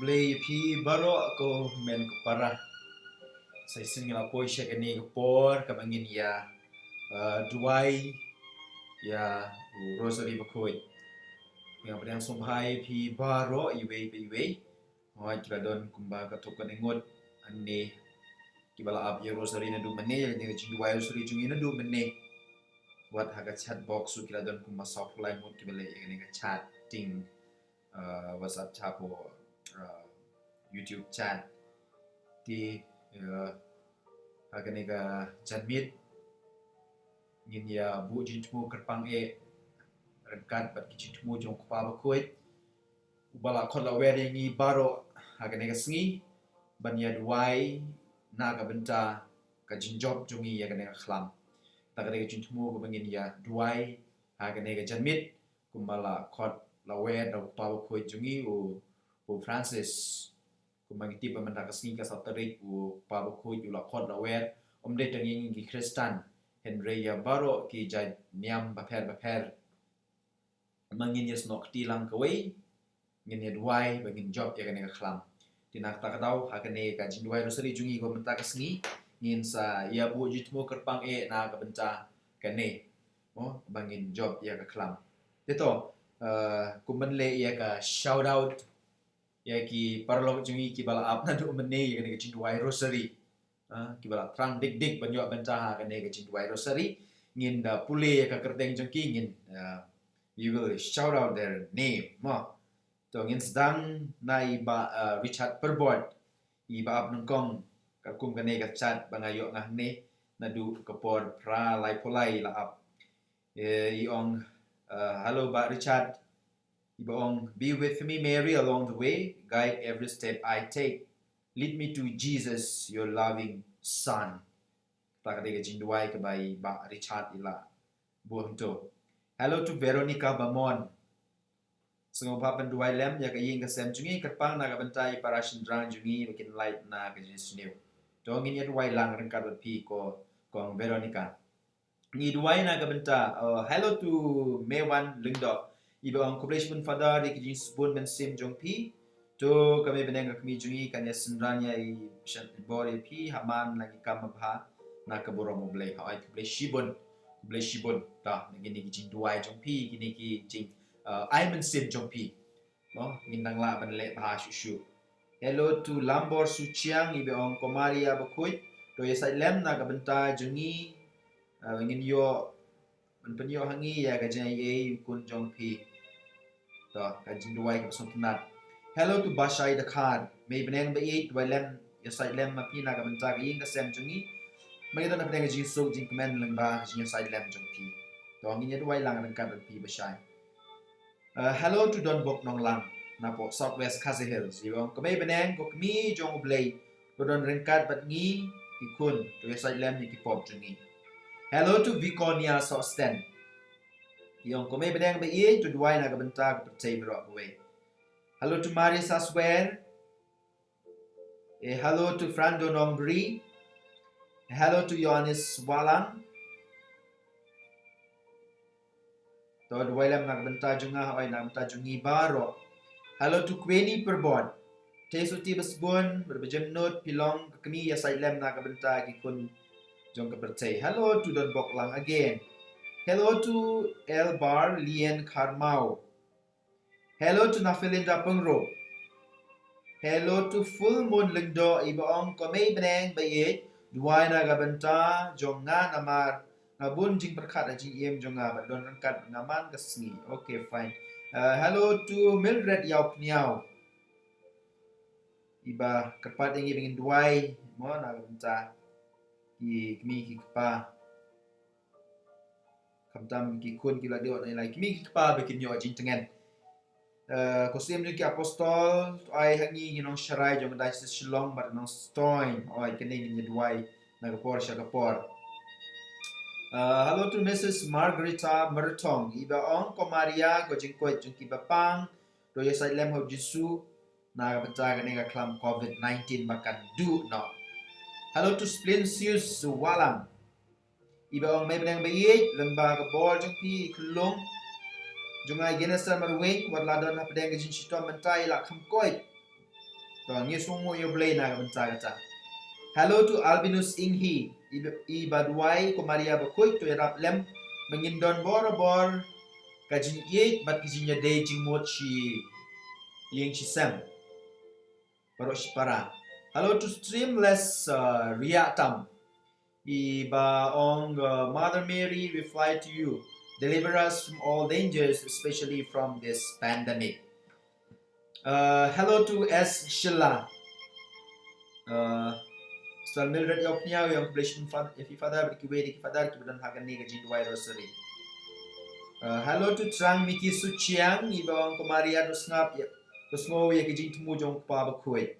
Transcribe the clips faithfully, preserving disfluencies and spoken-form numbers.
Blei ïa phi baroh ko hynmen ko para. Sa shisien ngi la poi sha kane ka por kaba ngin ïa, uh, duwai ïa u Rosary Bakhuid. Nga pdiang sngewbha ïa phi baroh iwei pa iwei. Hooid, ki la don kumba katto katne ngut hangne kiba la ap ïa Rosary naduh mynne, ïa kane ka jingduwai Rosary jong ngi naduh mynne. Wat ha ka chat box ruh ki la don kumba sawphew lai ngut kiba leh ïa kane ka chatting, uh, WhatsApp chat, uh, YouTube chat. Te, uh, ha kane ka janmiet ngin ïa buh jingthmu kyrpang eh ryngkat bad ki jingthmu jong u Kpa Bakhuid uba la khot la wer ïa ngi baroh ha kane ka sngi ban ïa duwai na ka bynta ka jingjop jong ngi ïa kane ka khlam. Ta kane ka jingthmu kaba ngin ïa duwai ha kane ka janmiet kumba la khot la wer da u Kpa Bakhuid jong ngi u, u Francis. Kumba ngi tip ba mynta ka sngi ka saw tarik u Kpa Bakhuid u la khot la wer, ym dei tang ïa ngi ki Khristan, hynrei ïa baroh ki jait niam bapher bapher. Ma ngin ïa snoh kti lang kawei, ngin ïa duwai ba ngin jop ïa kane ka khlam. Te na kata ka daw ha kane ka jingduwai Rosary jong ngi ko mynta ka sngi ngin sa ïa buh jingthmu kyrpang eh na ka bynta kane, mo, ba ngin jop ïa ka khlam. Te to, uh, kumban leh ïa ka shout out ïa ki paralok jong ngi kiba la ap naduh mynne ïa kane ka jingduwai Rosary. Ah, kiba la thrang dik dik ban ïoh bynta ha kane ka jingduwai Rosary. Ngin da pule ïa ka kyrteng jong ki, ngin, ah, we will shout out their name, mo. To ngin sdang na i Bah, ah, Richard Pyrbot, i Bah ap nyngkong, katkum kane ka chat ba nga ïoh nga hangne, naduh ka por phra laiphew lai la ap. Eh, i ong, ah, "Hello Bah Richard." Iba ong, "Be with me, Mary, along the way, guide every step I take. Lead me to Jesus, your loving Son." Kata ka dei ka jingduwai kaba i Bah Richard i la buh hangto. Hello to Veronica Bamon. Sngewbha pynduwai lem ïa ka ïing ka sem jong ngi, kyrpang na ka bynta i para shynrang jong ngi ba kin lait na ka jingsniew. To ngin ïa duwai lang ryngkat bad phi ko, kong Veronica. Ngi duwai na ka bynta, uh, hello to Mewan Lyngdoh. Iba ong, "Khublei shibun Father ïa ki jingsbun mynsiem jong phi. To ka Mei Bneng ka kmie jong ngi kan ïa synran ïa i shan bor ïa phi ha man la ki kam babha na ka burom U Blei." Hooid, khublei shibun. Khublei shibun. Ta na kine ki jingduwai jong phi, kine ki jing, uh, ai mynsiem jong phi. Mo, ngin nang lah ban leh bha shuh shuh. Hello to Lambor Suchiang, iba ong, "Ko Maria Bakhuid, to ïa sait lem na ka bynta jong ngi, ah, ngin ïoh, ban pynïoh ha ngi ïa ka jingaiei i khun jong phi." To ka jingduwai kaba sngewtynnat. Hello to Bashai Dkhar, "Mei Bneng ba ïeit, duwai lem, ïa sait lem ma phi na ka bynta ka ïing ka sem jong ngi. Ma ngi don hapdeng ka jingsuk jingkmen lyngba ka jingïasait lem jong phi." To ngin ïa duwai lang ryngkat bad phi Bashai. Uh, hello to Donbok Nonglang, napoh South West Khasi Hills. Iba ong, "Ko Mei Bneng, ko kmie jong U Blei, to don ryngkat bad ngi ki khun, to ïa sait lem ïa ki pop jong ngi." Hello to Viconia Sosten. I ong, "Ko Mei Bneng ba ïeit, to duwai na ka bynta ka pyrthei baroh kawei." Hello to Maria Saswer. Eh, hello to Frando Nongbri. Hello to Ioannis Walang. To duwai lem na ka bynta jong nga, hooid na ka bynta jong ngi baroh. Hello to Queenie Pyrbot. Te suti basbun, ber bejemnut, phi long ka kmie ïa sait lem na ka bynta ki khun jong ka pyrthei. Hello to Donbok Lang again. Hello to L Bar Lien Kharmau. Hello to Nafelinda Pyngrope. Hello to Full Moon Lyngdoh, iba ong, "Ko Mei Bneng ba ïeit, duwai na ka bynta jong nga namar nga bun jingpyrkhat ha jingim jong nga, bad don ryngkat nga man ka sngi." Okay, fine. Uh, hello to Mildred Ïawphniaw. Iba kyrpad ïa ngi ba ngin duwai mo na ka bynta ki kmie ki kpa. Khamtam ki khun ki la dei, wat na i lai kmie ki kpa ba kin ïoh jingtngen. Eh, ko Syiem jong ki Apostol, to ai ha ngi ngi nongsharai jong ka Diocese Shillong bad Nongstoiñ. Oi, kane ngin ïa duwai na ka por sha ka por. Eh, hello to Missus Margarita Myrtong. Iba ong, "Ko Maria, ko jingkoit jong ki bapang, to ïa sait lem ha u Jisu na ka bynta kane ka khlam covid nineteen ba kan duh noh." Hello to Splinsius Walang. Iba ong, "Mei Bneng ba ïeit, lyngba ka bor jong phi i khyllung jong nga i Geneser Marweiñ, wat la don hapdeng ka jingshitom mynta i la kham koit. To ngi sngewnguh ïa U Blei na ka bynta kata. Hello to Albinus Inghi. I ba, i ba duwai ko Maria bakhuid to ïarap lem ba ngin don borabor ka jingïeit bad ka jingïadei jingmut shi ïing shi sem. Baroh shi para. Hello to Streamless, uh, Ria Tam. I ba ong, uh, Mother Mary, we fly to you. Deliver us from all dangers, especially from this pandemic. Uh, hello to S Shilla. Uh, Sister Mildred Yoknia, ïa khublei shibun Father, ïa phi Father, bad kiwei de ki Father, kiba don ha kane ka jingduwai rosary. Uh, hello to Trang Miki Suchiang, i ba ong ko Maria to sngap ïa, to sngew ïa ka jingthmu jong Kpa bakhuid.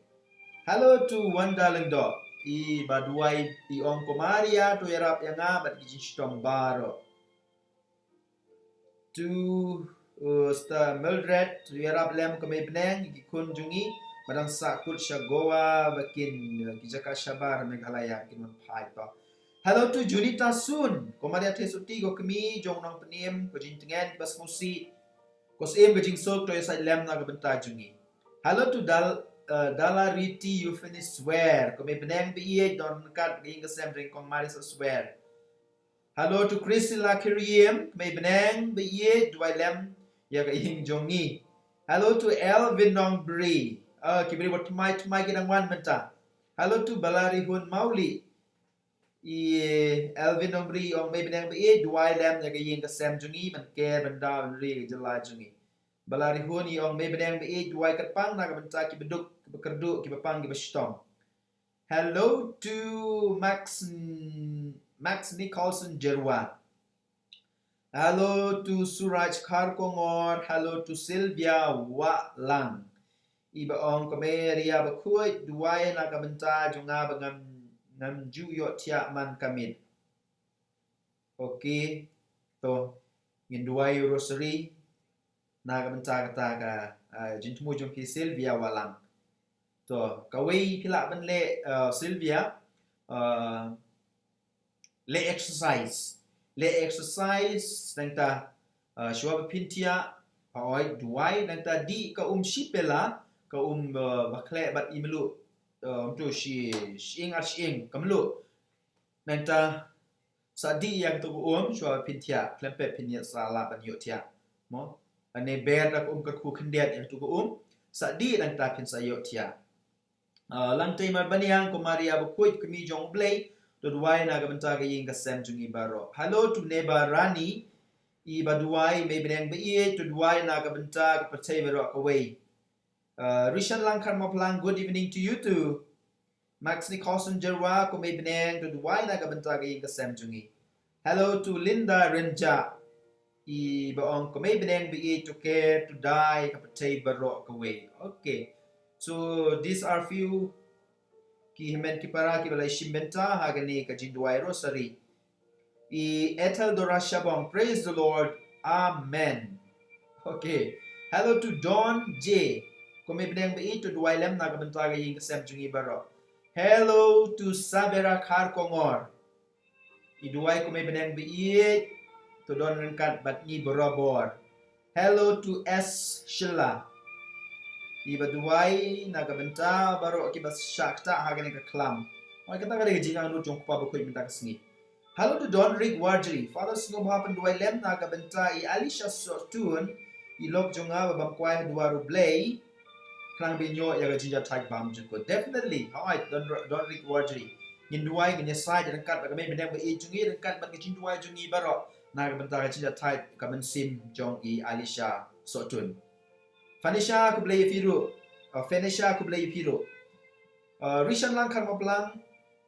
Hello to Wanda Lyngdoh, i ba duwai i ong ko Maria to ïarap ïa nga bad ki jingshitom baroh. To, uh, Sister Mildred, to ïarap lem ko Mei Bneng, ki khun jong ngi, ba dang sah kut sha Goa, ba kin, uh, ki jaka shabar Meghalaya, kin wan phai to. Hello to Junita Sun, ko Maria Thei Suti, ko kmie jong Nongpynim, ko jingtngen, ba sngewsih, ko syiem ka jingsuk, to ïasaid lem na ka bynta jong ngi. Hello to Dal, uh, Dala Riti, you finish swear, ko Mei Bneng ba ïeit, don kat ka ïing ka sem jong kong Maria sa swear. Hello to Christine Lakiriem, Mei Bneng ba ïeit, duwai lem ïa ka ïing jong ngi. Hello to Elvin Nongbri. Ah, ki briew ba thymmai thymmai ki dang wan mynta. Hello to Balarihun Mauli. I Elvin Nongbri ong Mei Bneng ba ïeit, duwai lem ïa ka ïing ka sem jong ngi, ban ker ban daw ban ri ka jylla jong ngi. Balarihun i ong Mei Bneng ba ïeit, duwai kyrpang na ka bynta kiba duk, kiba kyrduh, kiba pang, kiba shitom. Hello to Max, Max Nicholson Jerwa. Hello to Suraj Kharkongor. Hello to Sylvia Wahlang. I ba ong ko Maria bakhuid, duwai na ka bynta jong nga ba ngam, ngam ju ïohthiah man ka miet. Okay. To ngin duwai rosary na ka bynta kata ka, ah, jingthmu jong phi Sylvia Wahlang. To kawei phi lah ban leh, ah, Sylvia, ah, leh exercise. Leh exercise nangta, ah, shuwa ba phin thiah, hooid duwai nangta dih ka um shipela, ka um, ah, ba khleh bad i mluh, ah, um tu shi, shi ing ar shi ing ka mluh. Nangta sa dih ïa katu ka um shuwa phin thiah, khlem pep phin ïa sa lah ban ïohthiah. Mo? Lane ber da ka um kyrkhu khyndiat ïa katu ka um. Sa dih nangta phin sa ïohthiah. Ah, Langtei Marbaniang, ko Maria bakhuid, kmie jong U Blei, to duwai na ka bynta ka ïing ka sem jong ngi baroh. Hello to Neba Rani, i ba duwai, Mei Bneng ba ïeit, to duwai na ka bynta ka pyrthei baroh kawei. Ah, Rishan Langkhan Maplang, good evening to you too. Max Nicholson Jerwa, ko Mei Bneng, to duwai na ka bynta ka ïing ka sem jong ngi. Hello to Linda Renja. I ba ong ko Mei Bneng ba ïeit, to care, to die ka pyrthei baroh kawei. Okay. So these are few ki hynmen ki para kiba la shim bynta ha kane ka jingduwai rosary. I Ethel Dora Shabong, praise the Lord. Amen. Okay. Hello to Don J. Ko Mei Bneng ba ïeit, to duwai lem na ka bynta ka ïing ka sem jong ngi baroh. Hello to Sabera Kharkongor. I duwai ko Mei Bneng ba ïeit, to don ryngkat bad ngi barabor. Hello to S Shilla. I ba duwai na ka bynta baroh kiba shah ktah ha kane ka khlam. Oi, kata ka dei ka jingangnud jong Kpa bakhuid mynta ka sngi. Hello to Don Rick Warjri. Father, sngewbha pynduwai lem na ka bynta i Alicia Sotun, i lok jong nga ba bam kwai ha duwar U Blei. Khnang ba in ïoh ïa ka jingjahthait bymjukut. Definitely. Hooid, Don, Don Rick Warjri. Ngin duwai, ngin ïasaid ryngkat bad ka Mei Bneng ba ïeit jong ngi, ryngkat bad ka jingduwai jong ngi baroh na ka bynta ka jingjahthait ka mynsiem jong i Alicia Sotun. Phanisha, khublei ïa phi ruh. Uh, Phanisha, khublei ïa phi ruh. Uh, Rishan Langkhan Maplang,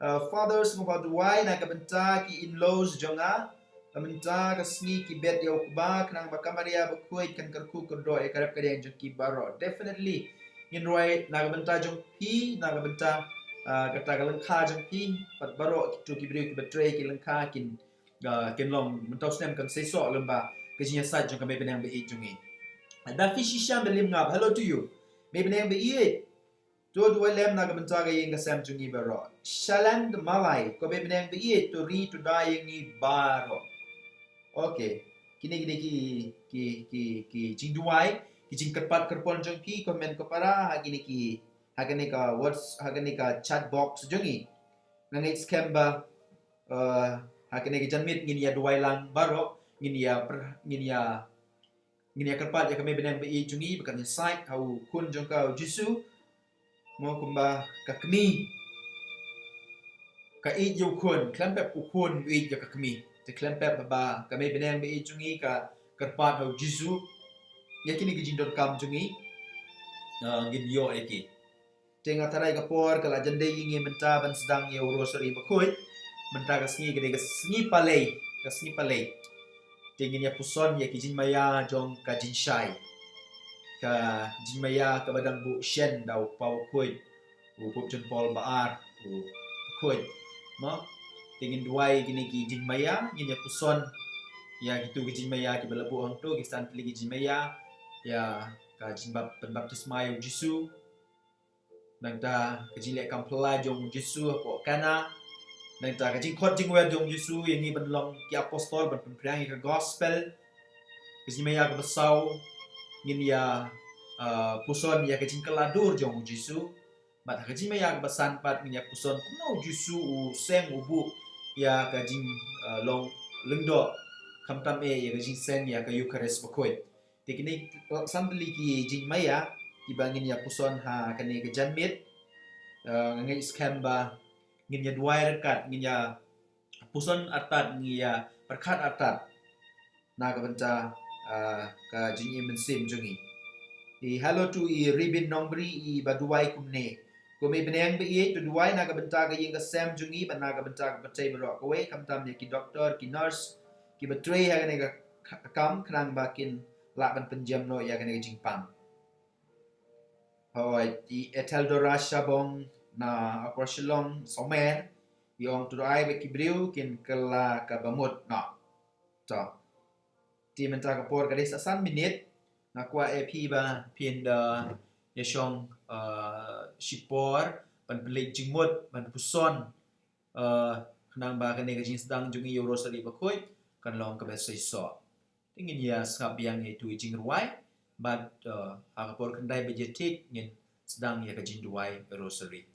uh, Father, sngewbha duwai na ka bynta ki in-laws jong nga. Ka bynta ka sngi ki bet ïa u kba, khnang ba ka Maria bakhuid kan kyrkhu kyrdoh ïa ka rep ka riang jong ki baroh. Definitely. Ngin duwai na ka bynta jong phi, na ka bynta, uh, kata ka lyngkha jong phi, bad baroh kito ki briew kiba trei ki lyngkha kin, uh, kin long mynta u snem kan seisoh lyngba ka jingïasaid jong ka Mei Bneng ba ïeit jong ngi. Da phi shisha ba lim ngap, hello to you. Mei Bneng ba ïeit, to duwai lem na ka bynta ka ïing ka sem jong ngi baroh. Shaland Malai, ko Mei Bneng ba ïeit, to ri to da ïa ngi baroh. Okay. Kine, kine ki, ki, ki, ki jingduwai, ki jingkyrpad kyrpon jong ki, ko hynmen ko para, ha kine ki, ha kane ka words, ha kane ka chat box jong ngi. Nga ngeit skhem ba, eh, ha kane ka janmiet ngin ïa duwai lang baroh, ngin ïa per-, ngin ïa, ngin ïa kyrpad ïa ka Mei bneng ba ïeit jong ngi ba kan ïasaid ha u khun jong ka u Jisu. Mo kumba ka kmie ka ïeit ïa u khun, khlem pep u khun u ïeit ïa ka kmie. Te khlem pep ba ka Mei bneng ba ïeit jong ngi ka kyrpad ha u Jisu ïa kine ki jingdonkam jong ngi, eh, ngin ïoh ïa ki. Te nga tharai ka por ka la jan dei ïa ngi mynta ban sdang ïa u Rosary Bakhuid. Mynta ka sngi ka dei ka sngi Palei, ka sngi Palei. Te ngin ïa puson ïa ki jingmaïa jong ka jingshai. Ka jingmaïa kaba dang buh shen da u Kpa Bakhuid, u Pope John Paul ba ar, u Bakhuid. Mo, te ngin duwai ïa kine ki jingmaïa, ngin ïa puson ïa kitu ki jingmaïa kiba la buh hangto, ki san tylli ki jingmaïa, ïa ka jingbap-, pynbaptisma ïa u Jisu. Nangta ka jingleh kam phylla jong u Jisu hapoh Kana. Nangta ka jingkhot jingwer jong u Jisu ïa ngi ban long ki apostol, ban pynphriang ïa ka gospel. Ka jingmaïa kaba saw, ngin ïa, ah, puson ïa ka jingkylla dur jong u Jisu. Bad ha ka jingmaïa kaba san pat ngin ïa puson kumno u Jisu u seng u buh ïa ka jing, ah, long lyngdoh, khamtam eh ïa ka jingseng ïa ka Eukharist Bakhuid. Te kine, eh, san tylli ki jingmaïa kiba ngin ïa puson ha kane ka janmiet. Eh, nga ngeit skhem ba ngin ïa duwai ryngkat, ngin ïa puson artat, ngin ïa pyrkhat artat na ka bynta, eh, ka jingim mynsiem jong ngi. I hello to i Ribin Nongbri, iba duwai kumne: Ko Mei bneng ba ïeit, to duwai na ka bynta ka ïing ka sem jong ngi bad na ka bynta ka pyrthei baroh kawei, khamtam ïa ki doktor, ki nurse kiba trei ha kane ka ka-, kam, khnang ba kin lah ban pynjem noh ïa kane ka jingpang. Hooid, i Etheldora Shabong na Upper Shillong, Somer, i ong, to duwai ba ki briew kin kylla kaba mut noh. To. Te mynta ka por ka dei sa san minit, nga kwah ïa phi ba phin da ïa shong, eh, shipor ban pynleit jingmut, ban puson, eh, khnang ba kane ka jingsdang jong ngi ïa u Rosary Bakhuid kan long kaba seisoh. Te ngin ïa sngap biang ïa itu i jingrwai bad, eh, ha ka por khyndai baje thik ngin sdang ïa ka jingduwai Rosary.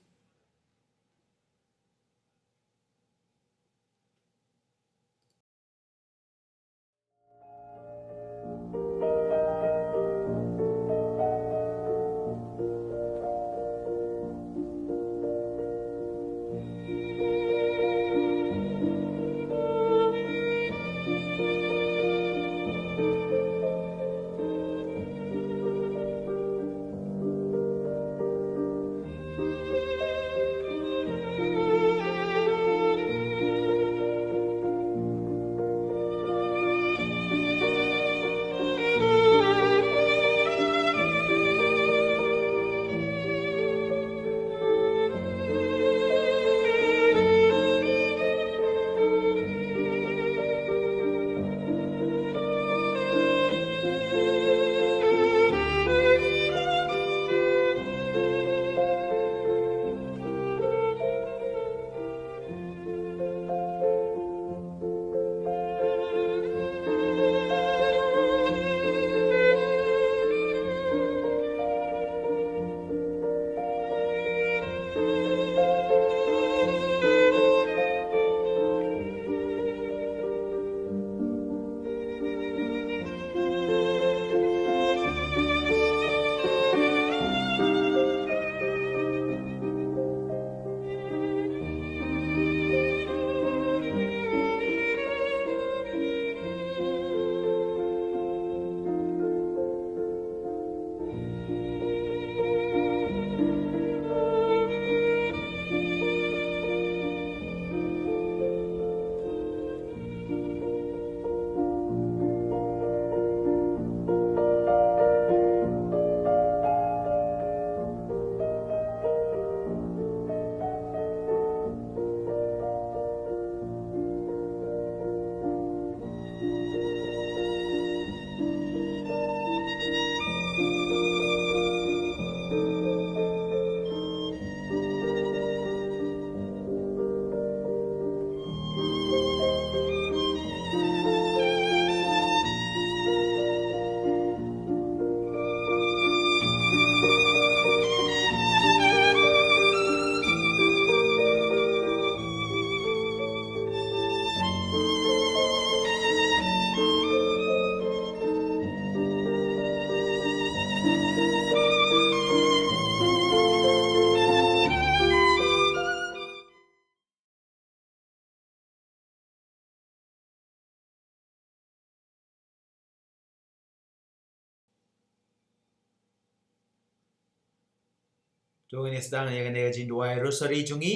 To ngin ïa sdang ïa kane ka jingduwai rosary jong ngi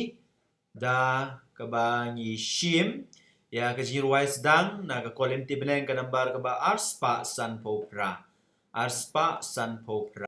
da kaba ngi shim ïa ka jingrwai sdang na ka Korinthi bneng ka nambar kaba arspah sanphew phra. Arspah sanphew phra.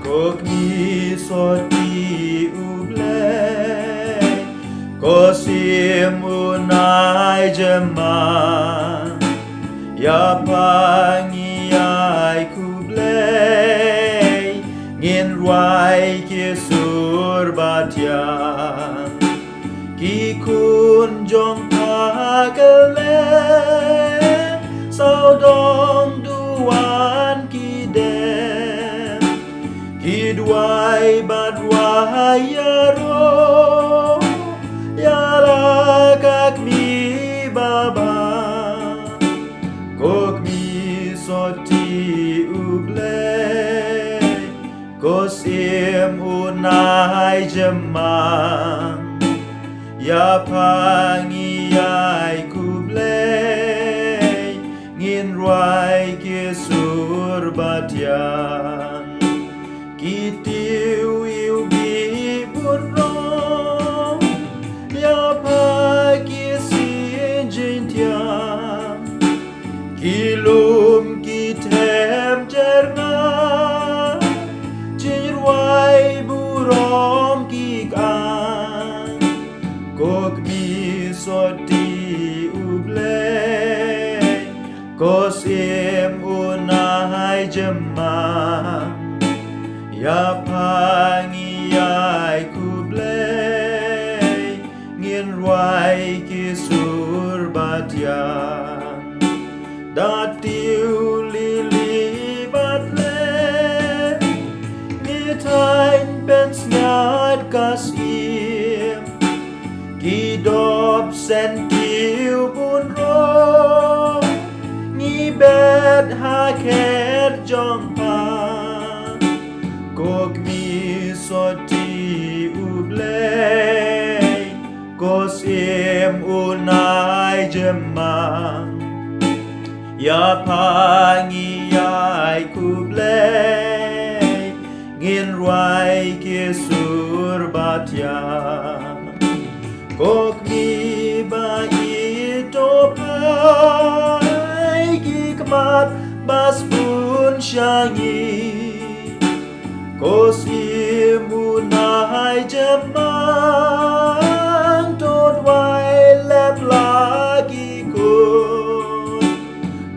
Ko kmie sotti U Blei, ko sim u nai jemma. Ïa pha ngi ai khublei, ngin rwai ki sur ba thiang. Ki khun jong pha kylleng, sawdong duwan ki dem. Ki duwai bad rwai ïaroh ïa la ka kmie babha. Ko kmie sotti U Blei, ko sim u nai jemma. Ïa pha ngi ai khublei, ngin rwai ki sur ba thiang. Ki tiew iwbih bun rong, ïa pha ki sien jingthiang. Ki lum ki them jer nga, jingrwai burom ki kang. Ko kmie sotti U Blei, ko sim u nai jemma. Ïa pha ngi ai khublei, ngin rwai ki sur ba thiang. Da tiew lili bad lem, ngi thaiñ pynsngiat ka syiem. Ki dop sentiew bun rong, ngi bet ha khet jong pha. Ko kmie sotti U Blei, ko sim u nai jemma. Ïa pha ngi ai khublei, ngin rwai ki sur ba thiang. Ko kmie ba i to phai, ki khmat ba sbun sha ngi. Ko sim u nai jemma, to duwai lep la ki khun.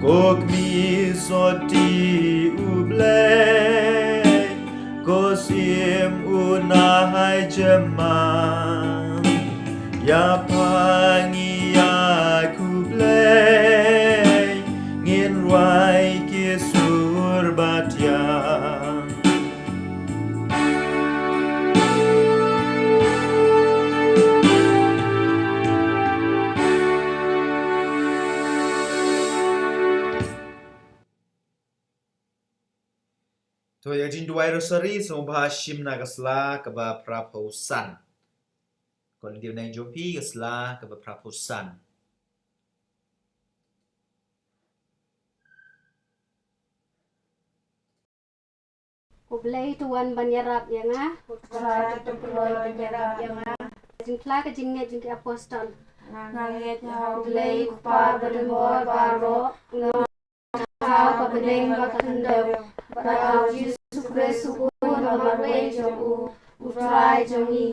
Ko kmie sotti U Blei, ko sim u nai jemma. Ïa pha ngi ai khublei, ngin rwai ki sur ba thiang. To ïa ka jingduwai rosary sngewbha shim na ka sla kaba phraphew san. Ko lynti bneng jong phi, ka sla kaba phraphew san. U Blei to wan ban ïarap ïa nga. U Trai to pynlong ban ïarap ïa nga. Jingphla ka jingngeit jong ki apostol. Nga ngeit ha U Blei U Kpa badonbor baroh, U Nongthaw ka bneng bad ka khyndew, bad ha U Jisu Khrist U Khun ba marwei jong u, U Trai jong ngi,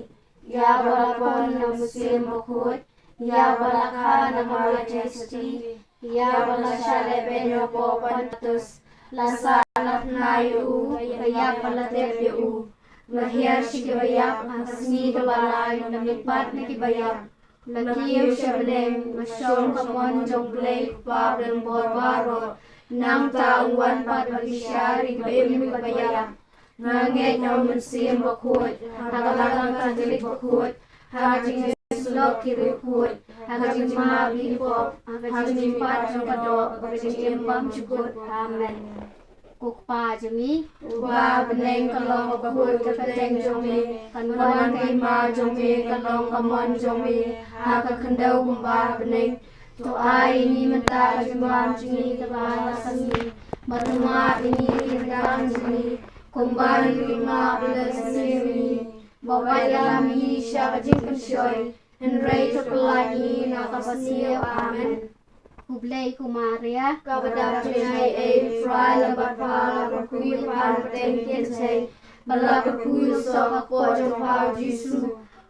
ïa ba la pon na u Mynsiem Bakhuid, ïa ba la kha na ka Mari Theisotti, ïa ba la shah lehbeiñ hapoh Pontius Pilatus, la sah la tnga ïa u, ka ïap bad la tep ïa u, la hiar sha kiba ïap, ha ka sngi kaba lai la mihpat na kiba ïap, La kiew sha bneng, nga shong ha ka mon jong U Blei Kpa badonbor baroh. Nangta un wan pat ban bishar ïa kiba im bad kiba ïap. Nga ngeit ha U Mynsiem Bakhuid, ha ka Balang Katholik bakhuid, ha ka jingïasyllok ki riewkhuid, ha ka jingmap ïa ki pop, ha ka jingpat jong ka doh, ha ka jingim bymjukut. Amen. Ko Kpa jong ngi uba ha bneng, ka long ka khuid ka kyrteng jong me, kan wan ka hima jong me, kan long ka mon jong me ha ka khyndew kumba ha bneng. To ai ïa ngi mynta ka jingbam jong ngi kaba ha la ka sngi, bad to map ïa ngi ki ryngkang jong ngi, kumba ngi ruh ngi map ïa kiba sniew ïa ngi. Wat ïalam ïa ngi sha ka jingpynshoi, hynrei to pyllait ïa ngi na kaba sniew. Amen. Khublei ko Maria, kaba dap da jingaiei, U Trai u don bad pha, la kyrkhu ïa pha na pdeng ki kynthei, bad la kyrkhu ïa u soh ka kpoh jong pha U Jisu.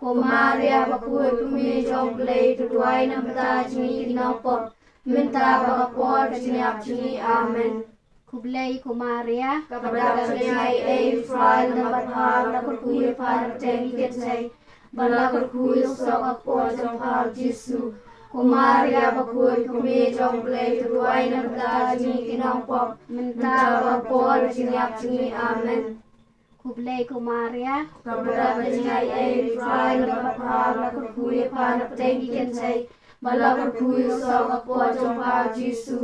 Ko Maria bakhuid, ko Kmie jong U Blei, to duwai na ka bynta jong ngi ki nongpop, mynta bad ha ka por ka jingïap jong ngi. Amen. Khublei ko Maria, kaba dap da jingaiei, U Trai u don bad pha, la kyrkhu ïa pha na pdeng ki kynthei, bad la kyrkhu ïa u soh ka kpoh jong pha U Jisu. Ko Maria bakhuid, ko Kmie jong U Blei, to duwai na ka bynta jong ngi ki nongpop, mynta bad ha ka por ka jingïap jong ngi. Amen. Khublei ko Maria, kaba dap da jingaiei, U Trai u don bad pha, la kyrkhu ïa pha na pdeng ki kynthei, bad la kyrkhu ïa u soh ka kpoh jong pha U Jisu.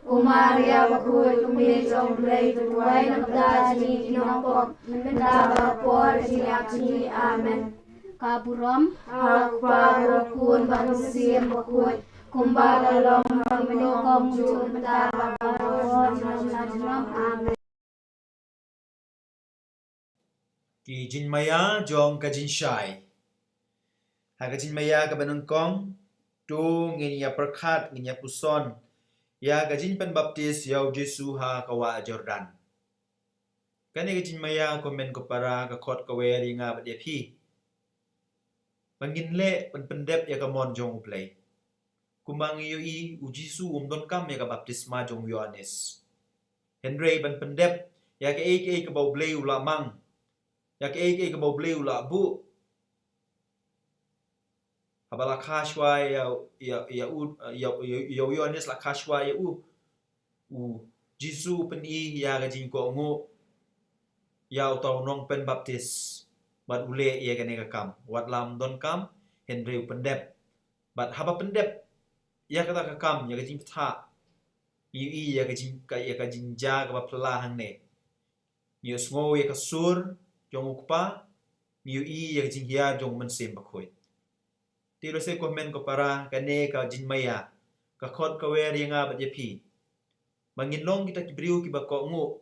Ko Maria bakhuid, ko Kmie jong U Blei, to duwai na ka bynta jong ngi ki nongpop, mynta bad ha ka por ka jingïap jong ngi. Amen. Ka burom ha U Kpa bad U Khun bad U Mynsiem Bakhuid, kumba ka long ha ka nyngkong, mynta bad ha ka por junom junom. Amen. Ki jingmaïa jong ka jingshai. Ha ka jingmaïa kaba nyngkong, to ngin ïa pyrkhat, ngin ïa puson ïa ka jingpynbaptis ïa U Jisu ha ka wah Jordan. Kane ka jingmaïa, ko hynmen ko para, ka khot ka wer ïa nga bad ïa phi ba ngin leh ban pyndep ïa ka mon jong U Blei. Kumba ngi ïohi, U Jisu um donkam ïa ka baptisma jong u Ïoannis. Hynrei ban pyndep ïa kaei kaei kaba U Blei u la mang, ïa kaei kaei kaba U Blei u la buh, haba la kha shuwa ïa, ïa, ïa u, ïa, ïa, ïa u Ïoannis, la kha shuwa ïa u, U Jisu u pyni ïa ka jingkohnguh ïa uta u nongpynbaptis, bad u leh ïa kane ka kam. Wat la um donkam, hynrei u pyndep. Bad haba pyndep ïa kata ka kam, ïa ka jingpynthah, ngi ïohi ïa ka jing, ka, ïa ka jingjia kaba phylla hangne. Ngi ïohsngew ïa ka sur jong U Kpa, ngi ïohi ïa ka jinghiar jong U Mynsiem Bakhuid. Te lehse, ko hynmen ko para, kane ka jingmaïa ka khot ka wer ïa nga bad ïa phi ba ngin long kita ki briew kiba kohnguh,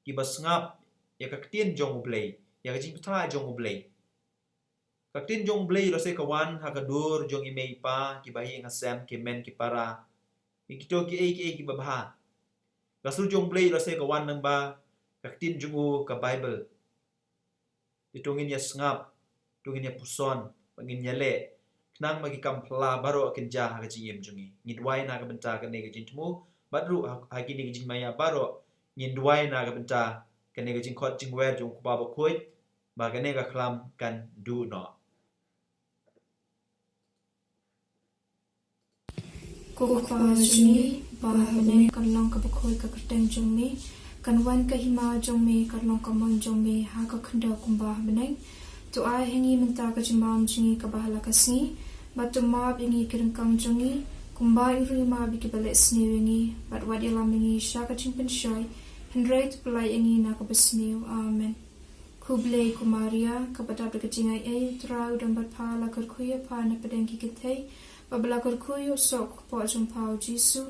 kiba sngap ïa ka ktien jong U Blei, ïa ka jingpynthah jong U Blei. Ka ktien jong U Blei lehse ka wan ha ka dur jong i mei i pa, ki bahaïing hasem, ki hynmen ki para, ïa kito kiei kiei kiba bha. Ka sur jong U Blei lehse ka wan lyngba ka ktien jong u, ka Baibl. Te to ngin ïa sngap, to ngin ïa puson, bad ngin ïa leh, khnang ba ki kam phylla baroh kin jia ha ka jingim jong ngi. Ngi duwai na ka bynta kane ka jingthmu, bad ruh ha, ha kine ki jingmaïa baroh, ngin duwai na ka bynta kane ka jingkhot jingwer jong U Kpa Bakhuid, ba kane ka khlam kan duh noh. Ko Kpa jong ngi ba ha bneng, kan long kaba khuid ka kyrteng jong me, kan wan ka hima jong me, kan long ka mon jong me ha ka khyndew kumba ha bneng. To ai ha ngi mynta ka jingbam jong ngi kaba ha la ka sngi, bad to map ïa ngi ki ryngkang jong ngi, kumba ngi ruh ngi map ïa kiba leh sniew ïa ngi, bad wat ïalam ïa ngi sha ka jingpynshoi, hynrei to pyllait ïa ngi na kaba sniew. Amen. Khublei ko Maria, kaba dap da ka jingaiei, U Trai u don bad pha, la kyrkhu ïa pha na pdeng ki kynthei, bad ba la kyrkhu ïa u soh ka kpoh jong pha U Jisu.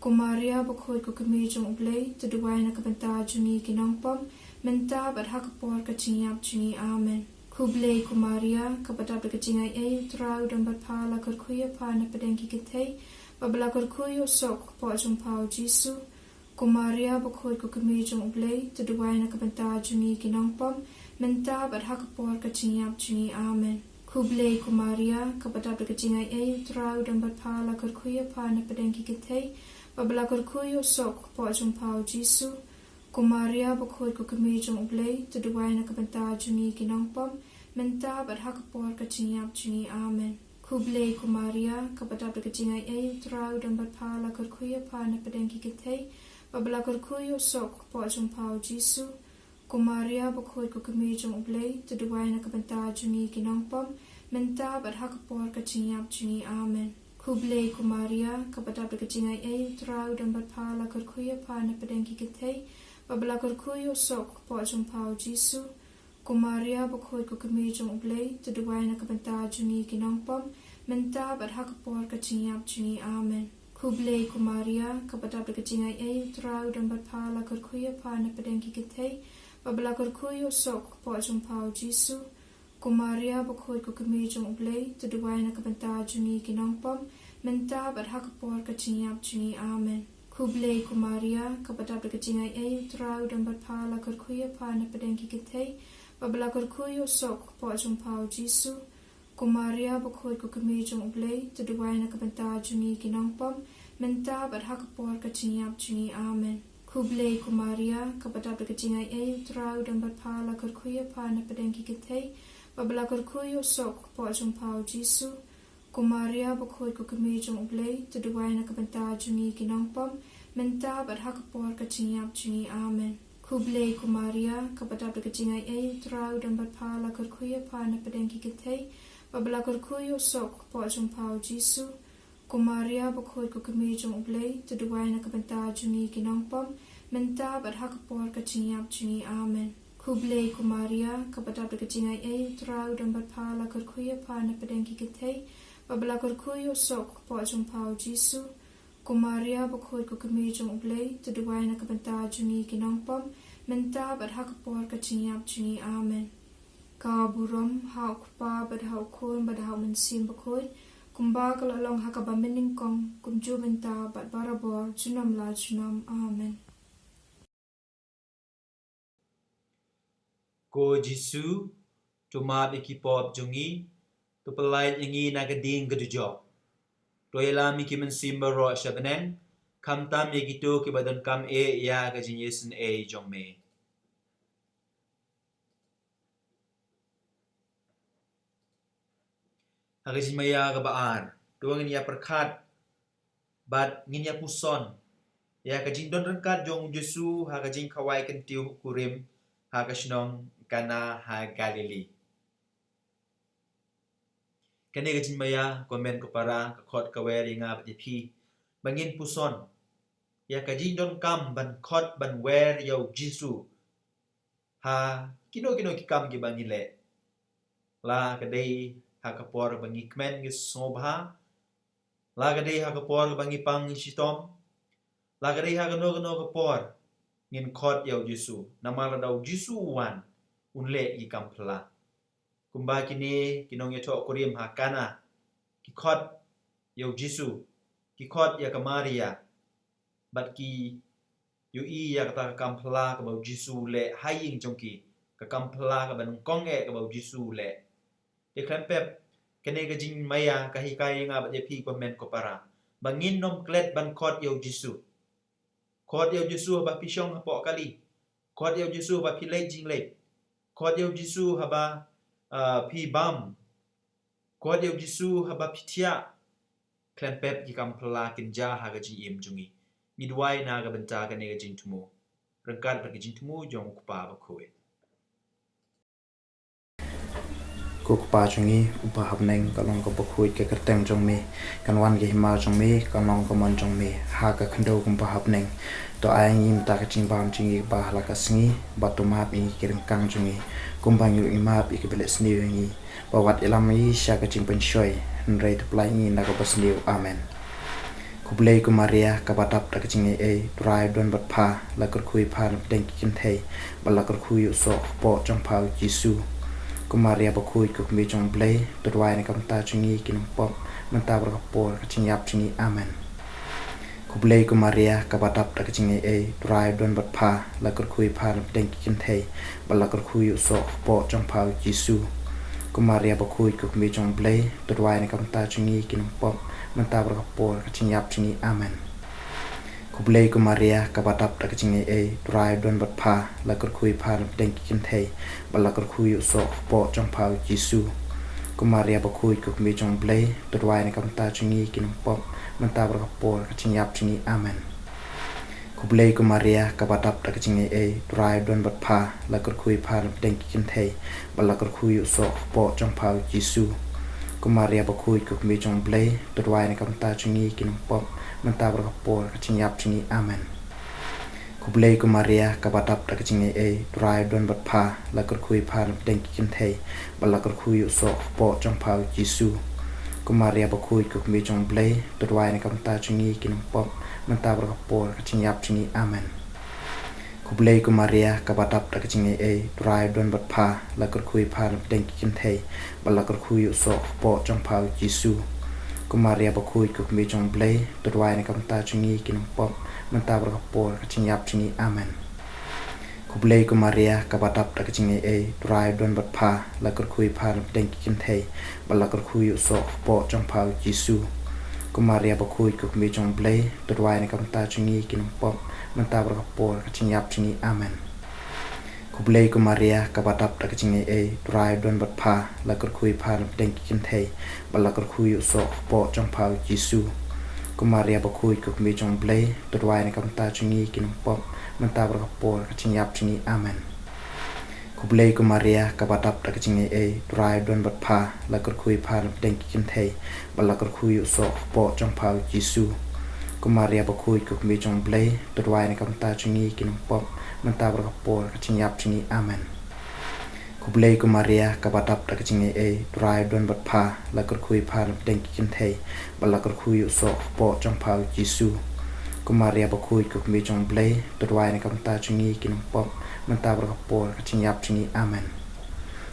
Ko Maria bakhuid, ko Kmie jong U Blei, to duwai na ka bynta jong ngi ki nongpop, mynta bad ha ka por ka jingïap jong ngi. Amen. Khublei ko Maria, kaba dap da ka jingaiei, U Trai u don bad pha, la kyrkhu ïa pha na pdeng ki kynthei, bad ba la kyrkhu ïa u soh ka kpoh jong pha U Jisu. Ko Maria bakhuid, ko Kmie jong U Blei, to duwai na ka bynta jong ngi ki nongpop, mynta bad ha ka por ka jingïap jong ngi. Amen. Khublei ko Maria, kaba dap da ka jingaiei, U Trai u don bad pha, la kyrkhu ïa pha na pdeng ki kynthei, bad ba la kyrkhu ïa u soh ka kpoh jong pha U Jisu. Ko Maria bakhuid, ko Kmie jong U Blei, to duwai na ka bynta jong ngi ki nongpop, mynta bad ha ka por ka jingïap jong ngi. Amen. Khublei ko Maria, kaba dap da ka jingaiei, U Trai u don bad pha, la kyrkhu ïa pha na pdeng ki kynthei, bad ba la kyrkhu ïa u soh u kpoh jong pha, U Jisu. Ko Maria bakhuid, ko kmie jong U Blei, to duwai na ka bynta jong ngi ki nongpop, mynta bad ha ka por ka jingïap jong ngi. Amen. Khublei ko Maria, kaba dap da ka jingaiei, U Trai u don bad pha, la kyrkhu ïa pha na pdeng ki kynthei, bad ba la kyrkhu ïa u soh u kpoh jong pha, U Jisu. Ko Maria bakhuid, ko kmie jong U Blei, to duwai na ka bynta jong ngi ki nongpop, mynta bad ha ka por ka jingïap jong ngi. Amen. Khublei ko Maria, kaba dap da ka jingaiei, U Trai u don bad pha, la kyrkhu ïa pha na pdeng ki kynthei, bad ba la kyrkhu ïa u soh u kpoh jong pha, U Jisu. Ko Maria bakhuid, ko kmie jong U Blei, to duwai na ka bynta jong ngi ki nongpop, mynta bad ha ka por ka jingïap jong ngi. Amen. Khublei ko Maria, kaba dap da ka jingaiei, U Trai u don bad pha, la kyrkhu ïa pha na pdeng ki kynthei, bad ba la kyrkhu ïa u soh u kpoh jong pha, U Jisu. Ko Maria bakhuid, ko kmie jong U Blei, to duwai na ka bynta jong ngi ki nongpop, mynta bad ha ka por ka jingïap jong ngi. Amen. Khublei ko Maria, kaba dap da ka jingaiei, U Trai u don bad pha, la kyrkhu ïa pha na pdeng ki kynthei, bad ba la kyrkhu ïa u soh u kpoh jong pha, U Jisu. Ko Maria bakhuid, ko kmie jong U Blei, to duwai na ka bynta jong ngi ki nongpop, mynta bad ha ka por ka jingïap jong ngi. Amen. Khublei ko Maria, kaba dap da ka jingaiei, U Trai u don bad pha, la kyrkhu ïa pha na pdeng ki kynthei, bad ba la kyrkhu ïa u soh u kpoh jong pha, U Jisu. Ko Maria bakhuid, ko kmie jong U Blei, to duwai na ka bynta jong ngi ki nongpop, mynta bad ha ka por ka jingïap jong ngi. Amen. Khublei ko Maria, kaba dap da ka jingaiei, U Trai u don bad pha, la kyrkhu ïa pha na pdeng ki kynthei, bad ba la kyrkhu ïa u soh u kpoh jong pha, U Jisu. Ko Maria bakhuid, ko kmie jong U Blei, to duwai na ka bynta jong ngi ki nongpop, mynta bad ha ka por ka jingïap jong ngi. Amen. Ka burom ha U Kpa bad ha U Khun bad ha U Mynsiem Bakhuid, kumba ka la long ha kaba mynnyngkong, kumjuh mynta bad barabor, junom la junom. Amen. Ko Jisu, to map ïa ki pop jong ngi, to pyllait ïa ngi na ka ding ka dujok. To ïalam ïa ki mynsiem baroh sha bneng, khamtam ïa kito kiba donkam eh ïa ka jingïaseng eh jong me. Ha ka jingmaïa kaba ar, to ngin ïa pyrkhat bad ngin ïa puson ïa ka jingdon ryngkat jong U Jisu ha ka jingkhawai kyntiew kurim ha ka shnong Kana ha Galili. Kane ka jingmaïa, ko hynmen ko para, ka khot ka wer ïa nga bad ïa phi ba ngin puson ïa ka jingdonkam ban khot ban wer ïa U Jisu ha kino kino ki kam kiba ngi leh. La ka dei ha ka por ba ngi kmen ngi sngewbha, la ka dei ha ka por ba ngi pang ngi shitom, la ka dei ha kano kano ka por, ngin khot ïa U Jisu. Namar lada U Jisu u wan, un leh ki kam phylla. Kumba kine ki nongïathoh kurim ha Kana ki khot ïa U Jisu, ki khot ïa ka Maria, bad ki ïohi ïa kata ka kam phylla kaba U Jisu u leh ha ïing jong ki, ka kam phylla kaba nyngkong eh kaba U Jisu u leh. Te khlem pep, kane ka jingmaïa ka hikai ïa nga bad ïa phi, ko hynmen ko para, ba ngin nym klet ban khot ïa U Jisu. Khot ïa U Jisu haba phi shong hapoh kali. Khot ïa U Jisu haba phi leit jingleit. Khot ïa U Jisu haba, ah, phi bam. Khot ïa U Jisu haba phi thiah. Khlem pep, ki kam phylla kin jia ha ka jingim jong ngi. Ngi duwai na ka bynta kane ka jingthmu ryngkat bad ka jingthmu jong U Kpa bakhuid. Ko Kpa jong ngi uba ha bneng, ka long kaba khuid ka kyrteng jong me, kan wan ka hima jong me, kan long ka mon jong me ha ka khyndew kumba ha bneng. To ai ngi mynta ka jingbam jong ngi kaba ha la ka sngi, bad to map ïa ngi ki ryngkang jong ngi, kumba ngi ruh ngi map ïa kiba leh sniew ïa ngi. Bad wat ïalam ïa ngi sha ka jingpynshoi, hynrei to pyllait ïa ngi na kaba sniew. Amen. Khublei ko Maria, kaba dap da ka jingaiei, U Trai u don bad pha, la kyrkhu ïa pha na pdeng ki kynthei, bad la kyrkhu ïa u soh u kpoh jong pha U Jisu. Ko Maria bakhuid, ko kmie jong U Blei, to duwai na ka bynta jong ngi ki nongpop, mynta bad ha ka por ka jingïap jong ngi. Amen. Khublei ko Maria, kaba dap da ka jingaiei, U Trai u don bad pha, la kyrkhu ïa pha na pdeng ki kynthei, bad la kyrkhu ïa u soh u kpoh jong pha U Jisu. Ko Maria bakhuid, ko kmie jong U Blei, to duwai na ka bynta jong ngi ki nongpop, mynta bad ha ka por ka jingïap jong ngi. Amen. Khublei ko Maria, kaba dap da ka jingaiei, U Trai u don bad pha, la kyrkhu ïa pha na pdeng ki kynthei, bad la kyrkhu ïa u soh u kpoh jong pha U Jisu. Ko Maria bakhuid, ko kmie jong U Blei, to duwai na ka bynta jong ngi ki nongpop, mynta bad ha ka por ka jingïap jong ngi. Amen. Khublei ko Maria, kaba dap da ka jingaiei, U Trai u don bad pha, la kyrkhu ïa pha na pdeng ki kynthei, bad la kyrkhu ïa u soh ka kpoh jong pha U Jisu. Ko Maria bakhuid, ko kmie jong U Blei, to duwai na ka bynta jong ngi ki nongpop, mynta bad ha ka por ka jingïap jong ngi. Amen. Khublei ko Maria, kaba dap da ka jingaiei, U Trai u don bad pha, la kyrkhu ïa pha na pdeng ki kynthei, bad la kyrkhu ïa u soh ka kpoh jong pha U Jisu. Ko Maria bakhuid, ko kmie jong U Blei, to duwai na ka bynta jong ngi ki nongpop, mynta bad ha ka por ka jingïap jong ngi. Amen. Khublei ko Maria, kaba dap da ka jingaiei, U Trai u don bad pha, la kyrkhu ïa pha na pdeng ki kynthei, bad la kyrkhu ïa u soh ka kpoh jong pha U Jisu. Ko Maria bakhuid, ko kmie jong U Blei, to duwai na ka bynta jong ngi ki nongpop, mynta bad ha ka por ka jingïap jong ngi. Amen. Khublei ko Maria, kaba dap da ka jingaiei, U Trai u don bad pha, la kyrkhu ïa pha na pdeng ki kynthei, bad la kyrkhu ïa u soh ka kpoh jong pha U Jisu. Ko Maria bakhuid, ko kmie jong U Blei, to duwai na ka bynta jong ngi ki nongpop, mynta bad ha ka por ka jingïap jong ngi. Amen. Khublei ko Maria, kaba dap da ka jingaiei, U Trai u don bad pha, la kyrkhu ïa pha na pdeng ki kynthei, bad la kyrkhu ïa u soh ka kpoh jong pha U Jisu. Ko Maria bakhuid, ko kmie jong U Blei, to duwai na ka bynta jong ngi ki nongpop, mynta bad ha ka por ka jingïap jong ngi. Amen. Khublei ko Maria, kaba dap da ka jingaiei, U Trai u don bad pha, la kyrkhu ïa pha na pdeng ki kynthei, bad la kyrkhu ïa u soh ka kpoh jong pha U Jisu. Ko Maria bakhuid, ko kmie jong U Blei, to duwai na ka bynta jong ngi ki nongpop, mynta bad ha ka por ka jingïap jong ngi. Amen. Khublei ko Maria, kaba dap da ka jingaiei, U Trai u don bad pha, la kyrkhu ïa pha na pdeng ki kynthei, bad la kyrkhu ïa u soh ka kpoh jong pha U Jisu. Ko Maria bakhuid, ko kmie jong U Blei, to duwai na ka bynta jong ngi ki nongpop, mynta bad ha ka por ka jingïap jong ngi. Amen.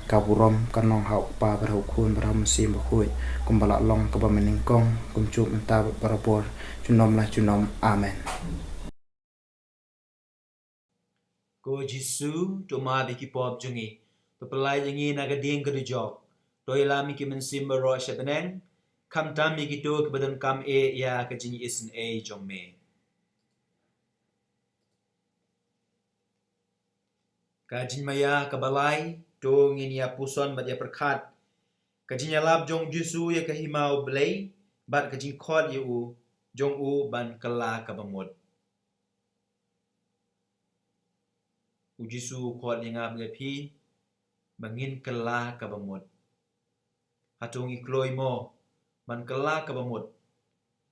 Ka burom kan long ha U Kpa bad ha U Khun bad ha U Mynsiem Bakhuid, kumba la long kaba mynnyngkong, kumjuh mynta bad barabor, junom la junom. Amen. Ko Jisu, to map ïa ki pop jong ngi, to pyllait ïa ngi na ka dieng ka dujok, to ïalam ïa ki mynsiem baroh sha bneng, khamtam ïa kito kiba donkam eh ïa ka jingisynei jong me. Ka jingmaïa kaba lai, to ngin ïa puson bad ïa pyrkhat ka jingïalap jong U Jisu ïa ka hima U Blei, bad ka jingkhot ïa u, jong u ban kylla kaba mut. U Jisu u khot ïa nga bad ïa phi, ba ngin kylla kaba mut. Hato ngi kloi mo, ban kylla kaba mut,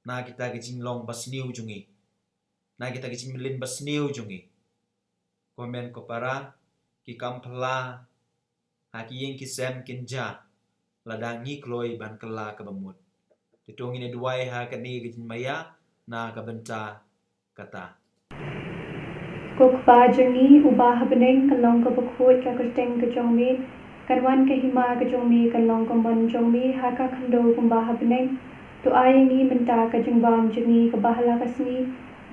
na kita ki jinglong basniew jong ngi, na kita ki jingmlien basniew jong ngi. Ko hynmen ko para, ki kam phylla, ha ki ïing ki sem kin jah, lada ngi kloi ban kylla kaba mut. Te to ngin ïa duwai ha kane ka jingmaïa, na ka bynta kata. Ko Kpa jong ngi, uba ha bneng, kan long kaba khuid ka kyrteng ka jong me, kan wan ka hima ka jong me, kan long ka mon jong me, ha ka khyndew kumba ha bneng. To ai ïa ngi mynta ka jingbam jong ngi kaba ha la ka sngi,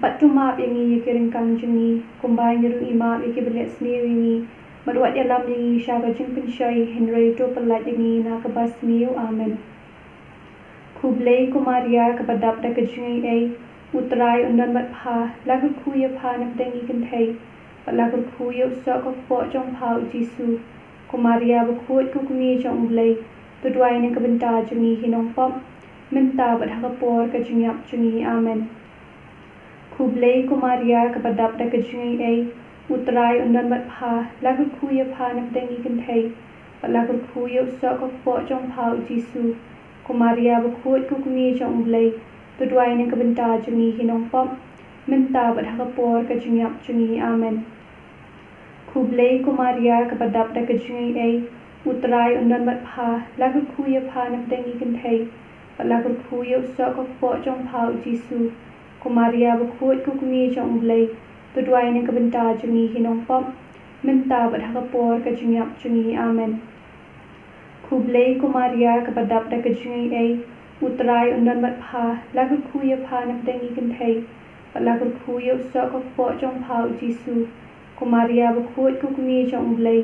bad to map ïa ngi ïa ki ryngkang jong ngi, kumba ngi ruh ngi map ïa kiba leh sniew ïa ngi, bad wat ïalam ïa ngi sha ka jingpynshoi, hynrei to pyllait ïa ngi na kaba sniew. Amen. Khublei ko Maria, kaba dap da ka jingaiei, U Trai un don bad pha, la kyrkhu ïa pha na pdeng ki kynthei, bad la kyrkhu ïa u soh ka kpoh jong pha U Jisu. Ko Maria bakhuid, ko kmie jong U Blei, to duwai na ka bynta jong ngi ki nongpop, mynta bad ha ka por ka jingïap jong ngi. Amen. Khublei ko Maria, kaba dap da ka jingaiei, U Trai un don bad pha, la kyrkhu ïa pha na pdeng ki kynthei, bad la kyrkhu ïa u soh ka kpoh jong pha U Jisu. Ko Maria bakhuid, ko kmie jong U Blei, to duwai na ka bynta jong ngi ki nongpop, mynta bad ha ka por ka jingïap jong ngi. Amen. Khublei ko Maria, kaba dap da ka jingaiei, U Trai un don bad pha, la kyrkhu ïa pha na pdeng ki kynthei, bad la kyrkhu ïa u soh ka kpoh jong pha U Jisu. Ko Maria bakhuid, ko kmie jong U Blei, to duwai na ka bynta jong ngi ki nongpop, mynta bad ha ka por ka jingïap jong ngi. Amen. Khublei ko Maria, kaba dap da ka jingaiei, U Trai un don bad pha, la kyrkhu ïa pha na pdeng ki kynthei, bad la kyrkhu ïa u soh ka kpoh jong pha U Jisu. Ko Maria bakhuid, ko kmie jong U Blei,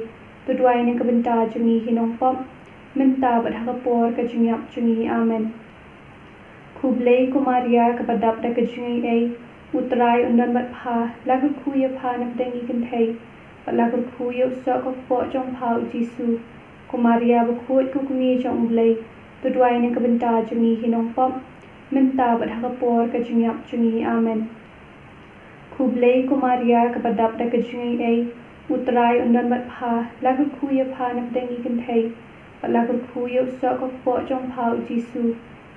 to duwai na ka bynta jong ngi ki nongpop, mynta bad ha ka por ka jingïap jong ngi. Amen. Khublei ko Maria, kaba dap da ka jingaiei, U Trai un don bad pha, la kyrkhu ïa pha na pdeng ki kynthei, bad la kyrkhu ïa u soh ka kpoh jong pha U Jisu. Ko Maria bakhuid, ko kmie jong U Blei, to duwai na ka bynta jong ngi hi nongpop, mynta bad ha ka por ka jingïap jong ngi. Amen. Khublei ko Maria kaba dap da ka jingaiei, U Trai un don bad pha, la kyrkhu ïa pha na pdeng ki kynthei, bad la kyrkhu ïa u soh ka kpoh jong pha U Jisu.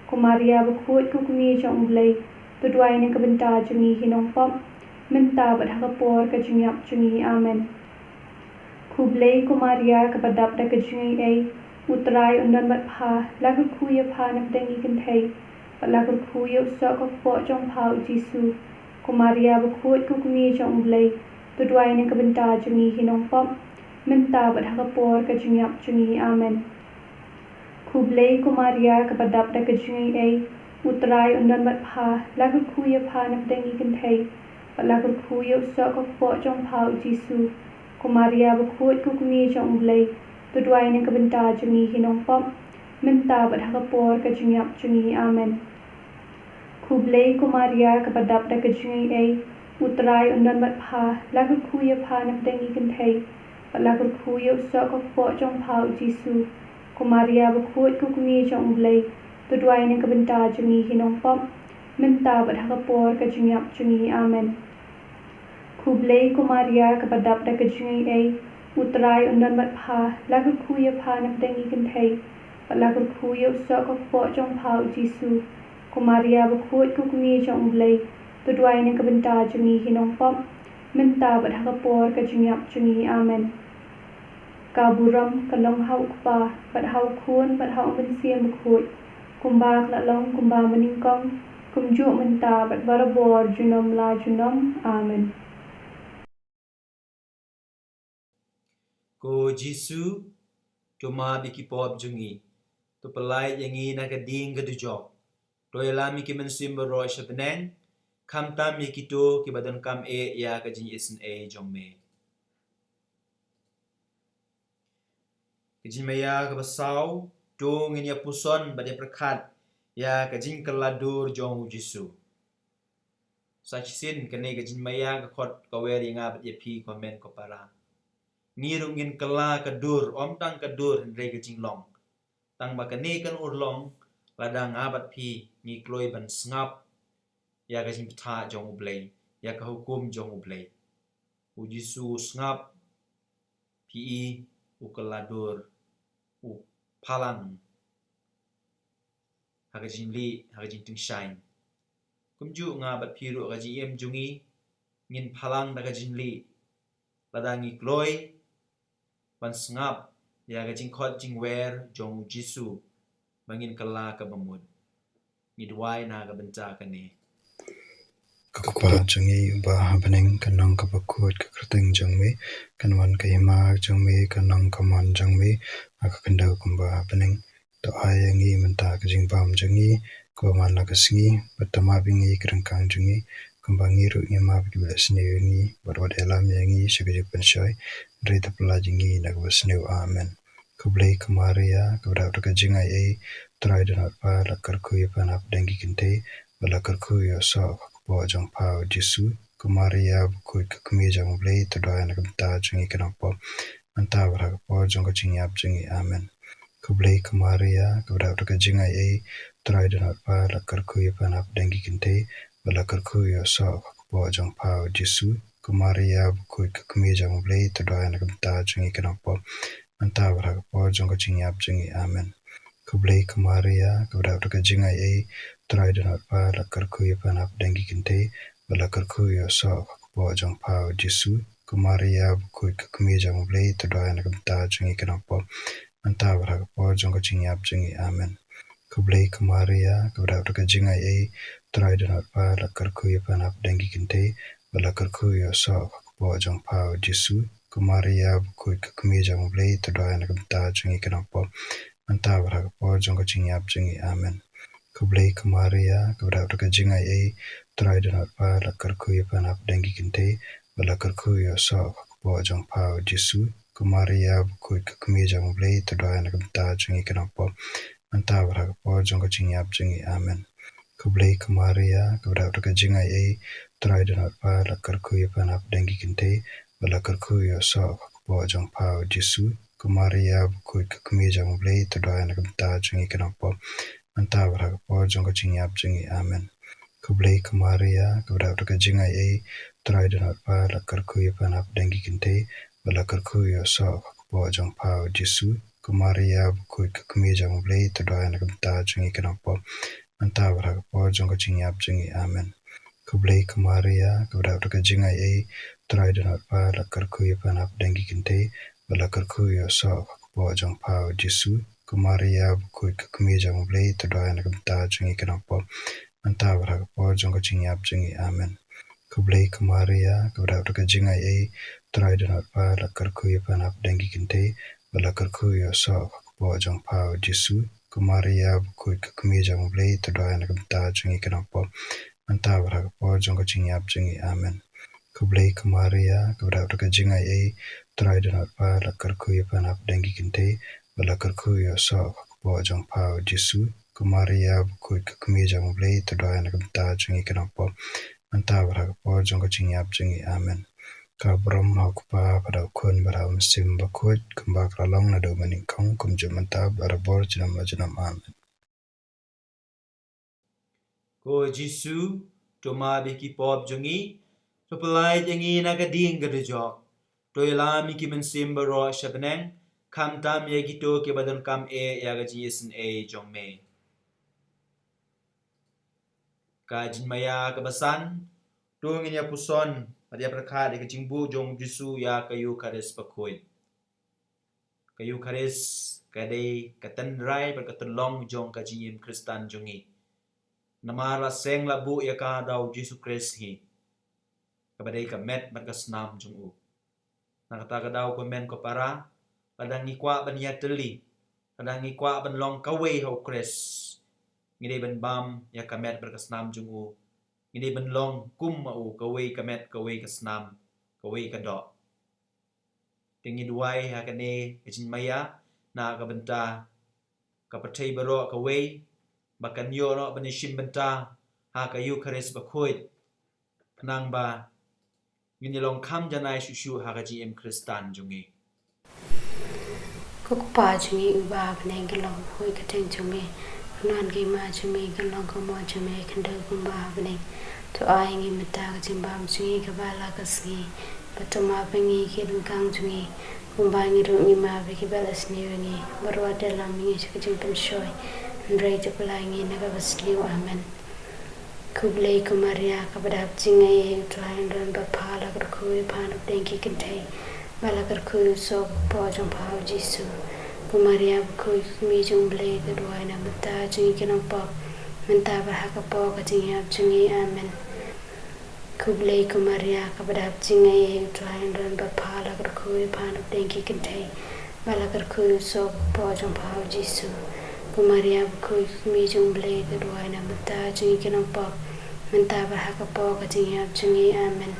Ko Maria bakhuid, ko kmie jong U Blei, to duwai na ka bynta jong ngi hi nongpop, mynta bad ha ka por ka jingïap jong ngi. Amen. Khublei ko Maria kaba dap da ka jingaiei, U Trai un don bad pha, la kyrkhu ïa pha na pdeng ki kynthei, bad la kyrkhu ïa u soh ka kpoh jong pha U Jisu. Ko Maria bakhuid, ko kmie jong U Blei, to duwai na ka bynta jong ngi hi nongpop, mynta bad ha ka por ka jingïap jong ngi. Amen. Khublei ko Maria kaba dap da ka jingaiei, U Trai un don bad pha, la kyrkhu ïa pha na pdeng ki kynthei, bad la kyrkhu ïa u soh ka kpoh jong pha U Jisu. Ko Maria bakhuid, ko kmie jong U Blei, to duwai na ka bynta jong ngi hi nongpop, mynta bad ha ka por ka jingïap jong ngi. Amen. Khublei ko Maria kaba dap da ka jingaiei, U Trai un don bad pha, la kyrkhu ïa pha na pdeng ki kynthei, bad la kyrkhu ïa u soh ka kpoh jong pha U Jisu. Ko Maria bakhuid, ko kmie jong U Blei, to duwai na ka bynta jong ngi hi nongpop, mynta bad ha ka por ka jingïap jong ngi. Amen. Khublei ko Maria kaba dap da ka jingaiei, U Trai un don bad pha, la kyrkhu ïa pha na pdeng ki kynthei, bad la kyrkhu ïa u soh ka kpoh jong pha U Jisu. Ko Maria bakhuid, ko kmie jong U Blei, to duwai na ka bynta jong ngi hi nongpop, mynta bad ha ka por ka jingïap jong ngi. Amen. Ka burom ka long ha U Kpa, bad ha U Khun, bad ha U Mynsiem Bakhuid, kumba ka la long, kumba mynnyngkong, kumjuh mynta, bad barabor, junom la junom. Amen. Ko Jisu, to map ïa ki pop jong ngi, to pyllait ïa ngi na ka ding ka dujok, to ïalam ïa ki mynsiem baroh sha bneng, khamtam ïa kito kiba donkam eh ïa ka jingisynei jong me. Ka jingmaïa kaba saw, to ngin ïa puson bad ïa pyrkhat ïa ka jingkylla dur jong U Jisu. Sa shisien kane ka jingmaïa ka khot ka wer ïa nga bad ïa phi, ko hynmen ko para. Ngi ruh ngin kylla ka dur, ym tang ka dur hynrei ka jinglong. Tang ba kane kan urlong lada nga bad phi ngi kloi ban sngap ïa ka jingpyntha jong U Blei, ïa ka hukum jong U Blei. U Jisu u sngap, phi i, u kylla dur, u phalang ha ka jinglih, ha ka jingtyngshaiñ. Kumjuh nga bad phi ruh ha ka jingim jong ngi, ngin phalang da ka jinglih lada ngi kloi ban sngap ïa ka jingkhot jingwer jong U Jisu ba ngin kylla kaba mut. Ngi duwai na ka bynta kane. Ko Kpa jong ngi uba ha bneng, kan long kaba khuid ka kyrteng jong me, kan wan ka hima jong me, kan long ka mon jong me ha ka khyndew kumba ha bneng. To ai ïa ngi mynta ka jingbam jong ngi kaba man la ka sngi, bad to map ïa ngi ki ryngkang jong ngi, kumba ngi ruh ngi map ïa kiba la sniew ïa ngi, bad wat ïalam ïa ngi sha ka jingpynshoi, hynrei to pyllait ïa ngi na kaba sniew. Amen. Khublei ko Maria kaba dap da ka jingaiei, U Trai u don bad pha, la kyrkhu ïa pha na pdeng ki kynthei, bad la kyrkhu ïa u soh ka kpoh jong pha U Jisu. Ko Maria bakhuid, ka kmie jong U Blei, to duwai na ka bynta jong ngi ki nongpop, mynta bad ha ka por jong ka jingïap jong ngi. Amen. Khublei ko Maria kaba dap da ka jingaiei, U Trai u don bad pha, la kyrkhu ïa pha na pdeng ki kynthei, bad la kyrkhu ïa u soh ka kpoh jong pha U Jisu. Ko Maria bakhuid, ka kmie jong U Blei, to duwai na ka bynta jong ngi ki nongpop, mynta bad ha ka por jong ka jingïap jong ngi. Amen. Khublei ko Maria kaba dap da ka jingaiei, U Trai u don bad pha, la kyrkhu ïa pha na pdeng ki kynthei, bad la kyrkhu ïa u soh ka kpoh jong pha U Jisu. Ko Maria bakhuid, ka kmie jong U Blei, to duwai na ka bynta jong ngi ki nongpop, mynta bad ha ka por jong ka jingïap jong ngi. Amen. Khublei ko Maria kaba dap da ka jingaiei, U Trai u don bad pha, la kyrkhu ïa pha na pdeng ki kynthei, bad la kyrkhu ïa u soh ka kpoh jong pha U Jisu. Ko Maria bakhuid, ka kmie jong U Blei, to duwai na ka bynta jong ngi ki nongpop, mynta bad ha ka por jong ka jingïap jong ngi. Amen. Khublei ko Maria kaba dap da ka jingaiei, U Trai u don bad pha, la kyrkhu ïa pha na pdeng ki kynthei, bad la kyrkhu ïa u soh ka kpoh jong pha U Jisu. Ko Maria bakhuid, ka kmie jong U Blei, to duwai na ka bynta jong ngi ki nongpop, mynta bad ha ka por jong ka jingïap jong ngi. Amen. Khublei ko Maria kaba dap da ka jingaiei, U Trai u don bad pha, la kyrkhu ïa pha na pdeng ki kynthei, bad la kyrkhu ïa u soh ka kpoh jong pha U Jisu. Ko Maria bakhuid, ko Kmie jong U Blei, to duwai na ka bynta jong ngi ki nongpop, mynta bad ha ka por jong ka jingïap jong ngi. Amen. Khublei ko Maria, kaba dap da ka jingaiei, U Trai u don bad pha, la kyrkhu ïa pha na pdeng ki kynthei, bad la kyrkhu ïa u soh ka kpoh jong pha, U Jisu. Ko Maria bakhuid, ko Kmie jong U Blei, to duwai na ka bynta jong ngi ki nongpop, mynta bad ha ka por jong ka jingïap jong ngi. Amen. Khublei ko Maria, kaba dap da ka jingaiei, U Trai u don bad pha, la kyrkhu ïa pha na pdeng ki kynthei, bad la kyrkhu ïa u soh ka kpoh jong pha, U Jisu. Ko Maria bakhuid, ko Kmie jong U Blei, to duwai na ka bynta jong ngi ki nongpop, mynta bad ha ka por jong ka jingïap jong ngi. Amen. Khublei ko Maria, kaba dap da ka jingaiei, U Trai u don bad pha, la kyrkhu ïa pha na pdeng ki kynthei, bad la kyrkhu ïa u soh ka kpoh jong pha, U Jisu. Ko Maria bakhuid, ko Kmie jong U Blei, to duwai na ka bynta jong ngi ki nongpop, mynta bad ha ka por jong ka jingïap jong ngi. Amen. Khublei ko Maria, kaba dap da ka jingaiei, U Trai u don bad pha, la kyrkhu ïa pha na pdeng ki kynthei, bad la kyrkhu ïa u soh ka kpoh jong pha, U Jisu. Ko Maria bakhuid, ko Kmie jong U Blei, to duwai na ka bynta jong ngi ki nongpop, mynta bad ha ka por jong ka jingïap jong ngi. Amen. Ka burom ha u Kpa, bad ha u Khun, bad ha u Mynsiem Bakhuid, kumba ka la long naduh mynnyngkong, kumjuh mynta, bad barabor, junom la junom. Amen. Ko Jisu, to map ïa ki pop jong ngi, to pyllait ïa ngi na ka ding ka dujok, to ïalam ïa ki mynsiem baroh sha bneng, khamtam ïa kito kiba donkam eh ïa ka jingïaseng eh jong me. Ka jingmaïa kaba san, to ngin ïa puson bad ïa pyrkhat ïa ka jingbuh jong U Jisu ïa ka Eukharist bakhuid. Ka Eukharist ka dei ka tynrai bad ka tynlong jong ka jingim Khristan jong ngi. Namar la seng la buh ïa ka da U Jisu Khrist hi, kaba dei ka met bad ka snam jong u. Na kata ka daw ko hynmen ko para, lada ngi kwah ban ïatylli, lada ngi kwah ban long kawei ha U Khrist, ngi dei ban bam ïa ka met bad ka snam jong u. Ngi dei ban long kum ma u, kawei ka met, kawei ka snam, kawei ka doh. Te ngi duwai ha kane ka jingmaïa na ka bynta ka pyrthei baroh kawei, ba kan ïoh noh ban ïashim bynta ha ka Eukharist bakhuid, khnang ba ngin ïa long kham janai shuh shuh ha ka jingim Khristan jong ngi. Ko Kpa jong ngi uba ha bneng, kan long bakhuid ka kyrteng jong me. Kan wan ka hima jong me, kan long ka mon jong me khyndew kumba ha bneng. To ai ïa ngi mynta ka jingbam jong ngi kaba la ka sngi. Bad to map ïa ngi ki ryngkang jong ngi, kumba ngi ruh ngi map ïa kiba la sniew ïa ngi. Bad wat ïalam ïa ngi sha ka jingpynshoi, hynrei to pyllait ïa ngi na kaba sniew. Amen. Khublei ko Maria, kaba dap jingaiei, U Trai u don bad pha, la kyrkhu ïa pha na pdeng ki kynthei, bad la kyrkhu ïa u soh ka kpoh jong pha, U Jisu. Ko Maria bakhuid, ko Kmie jong U Blei, to duwai na ka bynta jong ngi ki nongpop, mynta bad ha ka por ka jingïap jong ngi. Amen. Khublei ko Maria, kaba dap jingaiei, U Trai u don bad pha, la kyrkhu ïa pha na pdeng ki kynthei, bad la kyrkhu ïa u soh ka kpoh jong pha, U Jisu. Ko Maria bakhuid, ko Kmie jong U Blei, to duwai na ka bynta jong ngi ki nongpop, mynta bad ha ka por ka jingïap jong ngi. Amen.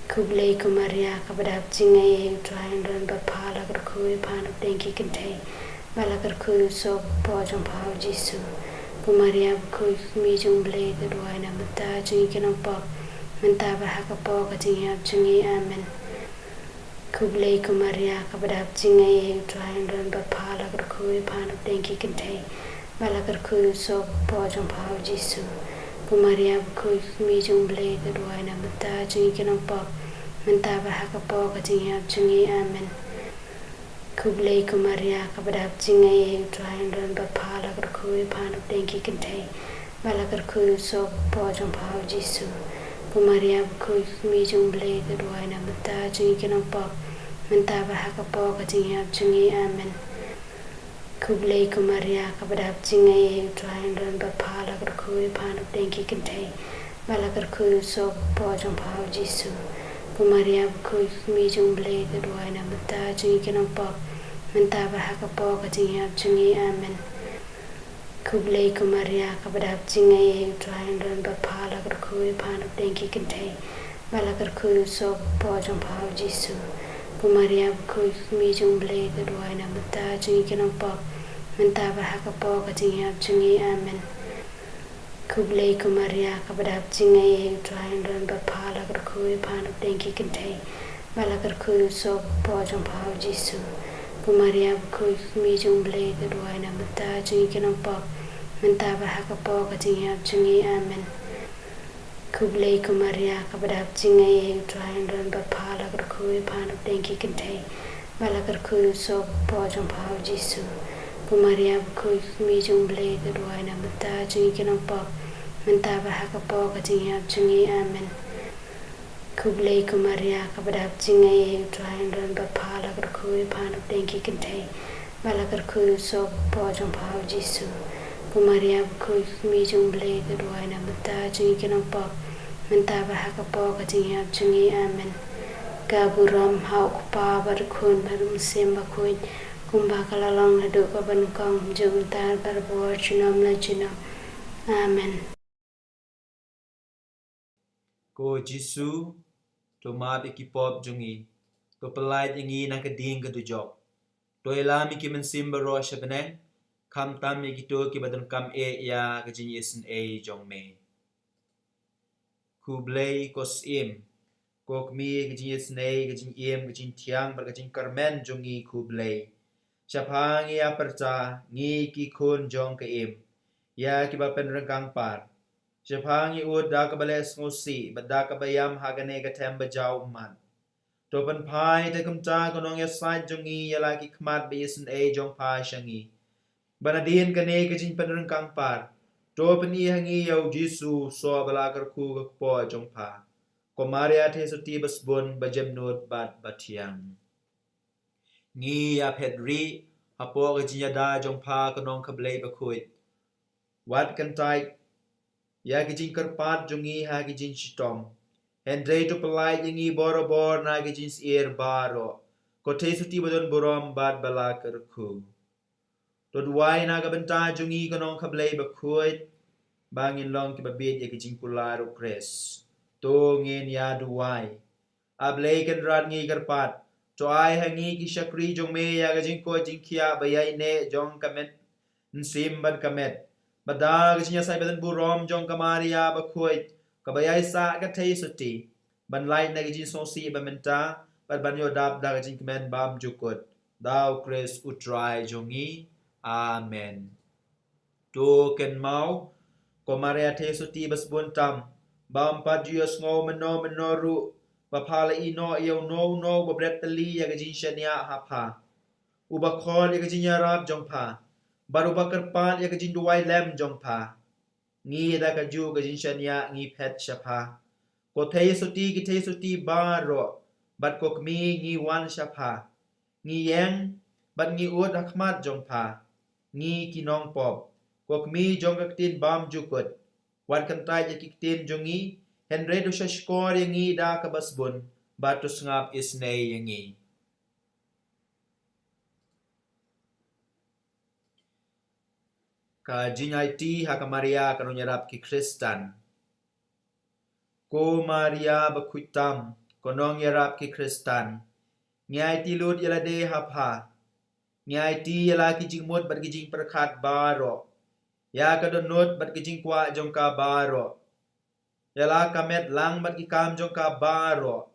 Khublei ko Maria, kaba dap jingaiei, U Trai u don bad pha, la kyrkhu ïa pha na pdeng ki kynthei, bad la kyrkhu ïa u soh ka kpoh jong pha, U Jisu. Ko Maria bakhuid, ko Kmie jong U Blei, to duwai na ka bynta jong ngi ki nongpop, mynta bad ha ka por ka jingïap jong ngi. Amen. Khublei ko Maria, kaba dap jingaiei, U Trai u don bad pha, la kyrkhu ïa pha na pdeng ki kynthei, bad la kyrkhu ïa u soh ka kpoh jong pha, U Jisu. Ko Maria bakhuid, ko Kmie jong U Blei, to duwai na ka bynta jong ngi ki nongpop, mynta bad ha ka por ka jingïap jong ngi. Amen. Khublei ko Maria, kaba dap jingaiei, U Trai u don bad pha, la kyrkhu ïa pha na pdeng ki kynthei, bad la kyrkhu ïa u soh ka kpoh jong pha, U Jisu. Ko Maria bakhuid, ko Kmie jong U Blei, to duwai na ka bynta jong ngi ki nongpop, mynta bad ha ka por ka jingïap jong ngi. Amen. Khublei ko Maria, kaba dap jingaiei, U Trai u don bad pha, la kyrkhu ïa pha na pdeng ki kynthei, bad la kyrkhu ïa u soh ka kpoh jong pha, U Jisu. Ko Maria bakhuid, ko Kmie jong U Blei, to duwai na ka bynta jong ngi ki nongpop, mynta bad ha ka por ka jingïap jong ngi. Amen. Khublei ko Maria, kaba dap jingaiei, U Trai u don bad pha, la kyrkhu ïa pha na pdeng ki kynthei, bad la kyrkhu ïa u soh ka kpoh jong pha, U Jisu. Ko Maria bakhuid, ko Kmie jong U Blei, to duwai na ka bynta jong ngi ki nongpop, mynta bad ha ka por ka jingïap jong ngi. Amen. Khublei ko Maria, kaba dap jingaiei, U Trai u don bad pha, la kyrkhu ïa pha na pdeng ki kynthei, bad la kyrkhu ïa u soh ka kpoh jong pha, U Jisu. Ko Maria bakhuid, ko kmie jong U Blei, to duwai na ka bynta jong ngi ki nongpop, mynta bad ha ka por ka jingïap jong ngi. Amen. Khublei ko Maria, kaba dap jingaiei, U Trai u don bad pha, la kyrkhu ïa pha napdeng ki kynthei, bad la kyrkhu ïa u soh ka kpoh jong pha, U Jisu. Ko Maria bakhuid, ko kmie jong U Blei, to duwai na ka bynta jong ngi ki nongpop, mynta bad ha ka por ka jingïap jong ngi. Amen. Khublei ko Maria, kaba dap jingaiei, U Trai u don bad pha, la kyrkhu ïa pha napdeng ki kynthei, bad la kyrkhu ïa u soh ka kpoh jong pha, U Jisu. Ko Maria bakhuid, ko kmie jong U Blei, to duwai na ka bynta jong ngi ki nongpop, mynta bad ha ka por ka jingïap jong ngi. Amen. Ka burom ha U Kpa bad U Khun bad U Mynsiem Bakhuid, kumba ka la long naduh kaba nyngkong, mynta bad barabor, junom la junom. Amen. Ko Jisu, to map ïa ki pop jong ngi, to pyllait ïa ngi na ka ding ka dujok, to ïalam ïa ki mynsiem baroh sha bneng, khamtam ïa kito kiba donkam eh ïa ka jingisynei jong me. Khublei ko Syiem, ko kmie ka jingisynei, ka jingim, ka jingthiang bad ka jingkyrmen jong ngi. Khublei. Sha pha ngi ïa pyrta, ngi ki khun jong ka Im, ïa kiba pynryngkang par. Sha pha ngi ud da kaba leh sngewsih bad da kaba ïam ha kane ka them ba jaw ummat. To pynphai te kumta ka nongïasaid jong ngi ïa la ki khmat ba isynei jong pha sha ngi, ba nadien kane ka jingpynryngkang par, to pyni ha ngi ïa U Jisu, u soh ba la kyrkhu ka kpoh jong pha. Ko Maria Theisotti basbun, ba jemnud bad ba thiang, ngi ïa phet rieh hapoh ka jingïada jong pha, ko Nongkhablei bakhuid. Wat kyntait ïa ki jingkyrpad jong ngi ha ki jingshitom, hynrei to pyllait ïa ngi barabor na ki jingsyier baroh, ko Theisotti ba don burom bad ba la kyrkhu. To duwai na ka bynta jong ngi, ko Nongkhablei bakhuid, ba ngin long kiba bit ïa ki jingkular U Khrist. To ngin ïa duwai. A Blei Kynrad ngi kyrpad, to ai ha ngi ki shakri jong me ïa ka jingkoit jingkhiah ba ïaineh jong ka mynsiem bad ka met, bad da ka jingïasaid ba don burom jong ka Maria bakhuid, kaba ïaisah ka Theisotti, ban lait na ka jingsngewsih ba mynta bad ban ïoh dap da ka jingkmen bymjukut. Da U Khrist U Trai jong ngi. Amen. To kynmaw, ko Maria Theisotti basbun tam, ba ym pat ju ïohsngew mynno mynno ruh ba pha la ïehnoh ïa uno uno uba bret tylli ïa ka jingshaniah ha pha, uba khot ïa ka jingïarap jong pha, bad uba kyrpad ïa ka jingduwai lem jong pha. Ngi da kajuh ka jingshaniah ngi phet sha pha. Ko Theisotti ki Theisotti baroh bad ko kmie ngi wan sha pha. Ngi ïeng bad ngi ud ha khmat jong pha, ngi ki nongpop, ko kmie jong ka ktien bymjukut. Wat kyntait ïa ki ktien jong ngi, hynrei to shahshkor ïa ngi da kaba sbun, bad to sngap isynei ïa ngi. Ka jingaiti ha ka Maria ka nongïarap ki Khristan. Ko Maria bakhuid tam, ko nongïarap ki Khristan, ngi aiti lut ïa lade ha pha. Ngi aiti ïa la ki jingmut bad ki jingpyrkhat baroh, ïa ka dohnud bad ki jingkwah jong ka baroh, ïa la ka met lang bad ki kam jong ka baroh.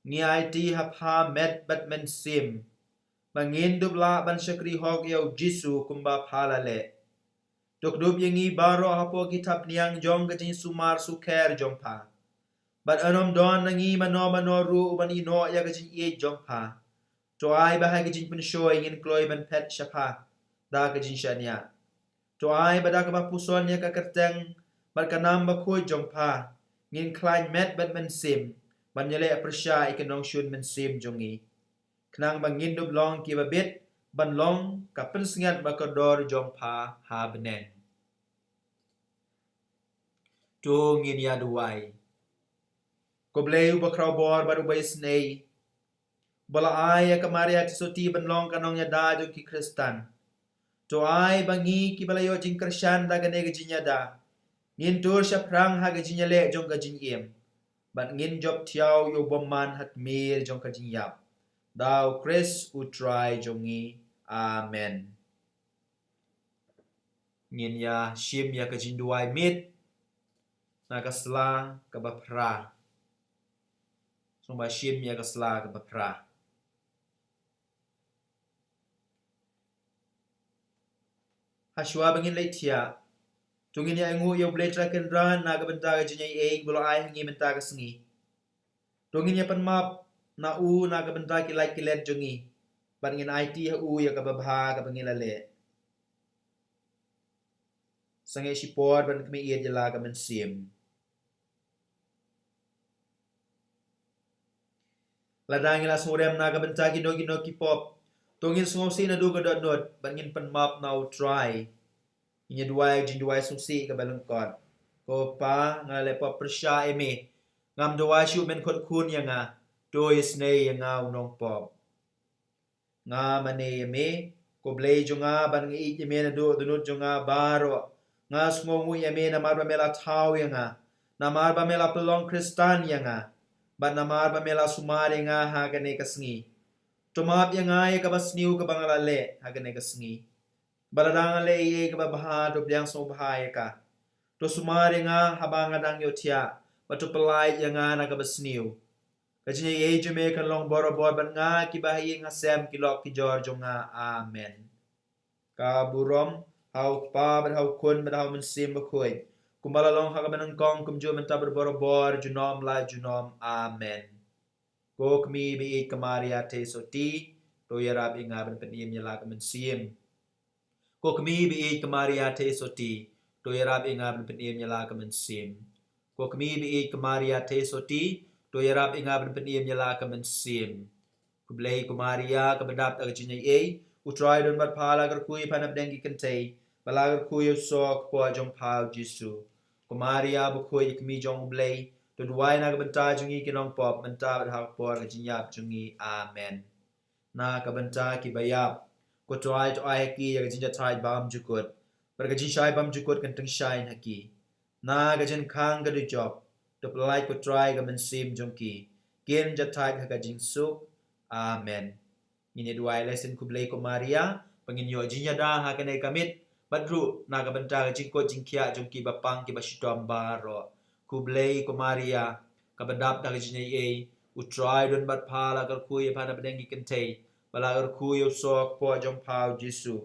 Ngi aiti ha pha met bad mynsiem, ba ngin dup lah ban shakri hok ïa U Jisu kumba pha la leh. To kdup ïa ngi baroh hapoh ki thapniang jong ka jingsumar sukher jong pha, bad ym don na ngi mano mano ruh uban ïehnoh ïa ka jingïeit jong pha. To ai ba ha ka jingpynshoi ngin kloi ban phet sha pha da ka jingshaniah. To ai ba da kaba puson ïa ka kyrteng bad ka nam bakhuid jong pha, ngin khlaiñ met bad mynsiem ban ïaleh pyrshah ïa ki nongshun mynsiem jong ngi, khnang ba ngin dup long kiba bit ban long ka pynsngiat ba kordor jong pha ha bneng. To ngin ïa duwai. Ko Blei uba khraw bor bad uba isynei, ba la ai ïa ka Maria Theisotti ban long ka nongïada jong ki Khristan, to ai ba ngi kiba la ïoh jingkyrshan da kane ka jingïada, ngin tur shaphrang ha ka jingïaleh jong ka jingim, bad ngin jop thiaw ïa u bymman ha tmier jong ka jingïap. Da U Khrist U Trai jong ngi. Amen. Ngin ïa shim ïa ka jingduwai miet na ka sla kaba phra. Sngewbha shim ïa ka sla kaba phra. Hashwa ba ngin leit thiah, to ngin ïa ainguh ïa U Blei Trai Kynrad na ka bynta ka jingaiei ba u la ai ha ngi mynta ka sngi. To ngin ïa pynmap na u na ka bynta ki lait ki let jong ngi, bad ngin aiti ha u ïa kaba bha kaba ngi la leh. Sangeh shipor ban khmih ïa la ka mynsiem. Lada ngi la sngewrem na ka bynta kino kino ki pop, to ngin sngewsih naduh ka dohnud bad ngin pynmap na U Trai. Ngin ïa duwai jingduwai sngewsih kaba lyngkot. Ko Pa, nga la leh pop pyrshah ïa me. Ngam duwai shuh men khot khun ïa nga, to isynei ïa nga u nongpop. Nga mane ïa me, ko Blei jong nga, bad nga ïeit ïa me naduh dohnud jong nga baroh. Nga sngewnguh ïa me namar ba me la thaw ïa nga, namar ba me la pynlong Khristan ïa nga, bad namar ba me la sumar ïa nga ha kane ka sngi. To map ïa nga ïa kaba sniew kaba nga la leh ha kane ka sngi. Ba lada nga leh ei ei kaba bha, to pdiang sngewbha ïa ka. To sumar ïa nga haba nga dang ïohthiah, bad to pyllait ïa nga na kaba sniew. Ka jingaiei jong me kan long borabor bad nga, kiba ha ïing ha sem ki lok ki jor jong nga. Amen. Ka burom ha U Kpa bad ha U Khun bad ha U Mynsiem Bakhuid, kumba la long ha kaba nyngkong, kumjuh mynta bad borabor, junom la junom. Amen. Ko Kmie ba ïeit ka Maria Theisotti, to ïarap ïa nga ban pynim ïa la ka mynsiem. Ko Kmie ba ïeit ka Maria Theisotti, to ïarap ïa nga ban pynim ïa la ka mynsiem. Ko Kmie ba ïeit ka Maria Theisotti, to ïarap ïa nga ban pynim ïa la ka mynsiem. Khublei ko Maria kaba dap da ka jingaiei, U Trai u don bad pha, la kyrkhu ïa pha na pdeng ki kynthei, bad la kyrkhu ïa u soh kpoh jong pha U Jisu. Ko Maria bakhuid, ïa kmie jong U Blei, to duwai na ka bynta jong ngi ki nongpop, mynta bad ha ka por ka jingïap jong ngi. Amen. Na ka bynta kiba ïap, ko Trai to ai ha ki ïa ka jingjahthait bymjukut, bad ka jingshai bymjukut kan tyngshaiñ ha ki. Na ka jingkhang ka dujok, to pyllait ko Trai ka mynsiem jong ki, kin jahthait ha ka jingsuk. Amen. Ngin ïa duwai lehse, khublei ko Maria, ba ngin ïoh jingïada ha kane ka miet, bad ruh na ka bynta ka jingkoit jingkhiah jong kiba pang kiba shitom baroh. Khublei ko Maria kaba dap da ka jingaiei, U Trai u don bad pha, la kyrkhu ïa pha na pdeng ki kynthei, bad la kyrkhu ïa u soh kpoh jong pha U Jisu.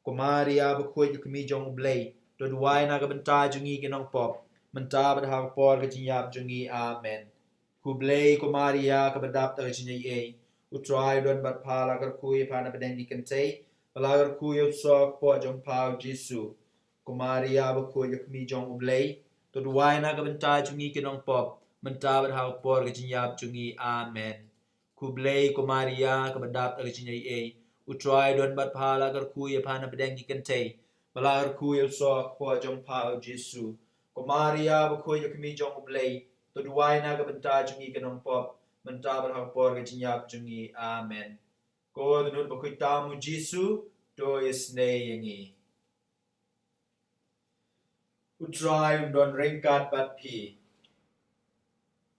Ko Maria bakhuid, ïa kmie jong U Blei, to duwai na ka bynta jong ngi ki nongpop, mynta bad ha ka por ka jingïap jong ngi. Amen. Khublei ko Maria kaba dap da ka jingaiei, U Trai u don bad pha, la kyrkhu ïa pha na pdeng ki kynthei, bad la kyrkhu ïa u soh kpoh jong pha U Jisu. Ko Maria bakhuid, ïa kmie jong U Blei, to duwai na ka bynta jong ngi ki nongpop, mynta bad ha ka por ka jingïap jong ngi. Amen. Khublei ko Maria kaba dap da ka jingaiei, U Trai u don bad pha, la kyrkhu ïa pha na pdeng ki kynthei, bad la kyrkhu ïa u soh kpoh jong pha U Jisu. Ko Maria bakhuid, ïa kmie jong U Blei, to duwai na ka bynta jong ngi ki nongpop, mynta bad ha ka por ka jingïap jong ngi. Amen. Ko dohnud bakhuid tam U Jisu, to isynei ïa ngi. U Trai un don ryngkat bad phi.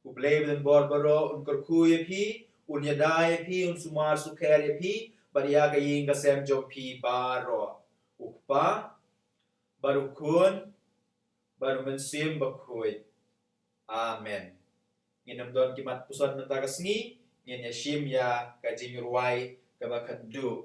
U Blei ba don bor baroh un kyrkhu ïa phi, un ïada ïa phi, un sumar sukher ïa phi, bad ïa ka ïing ka sem jong phi baroh. U Kpa, bad U Khun, bad U Mynsiem Bakhuid. Amen. Ngin ym don ki mat puson mynta ka sngi, ngin ïa shim ïa ka jingrwai kaba khatduh.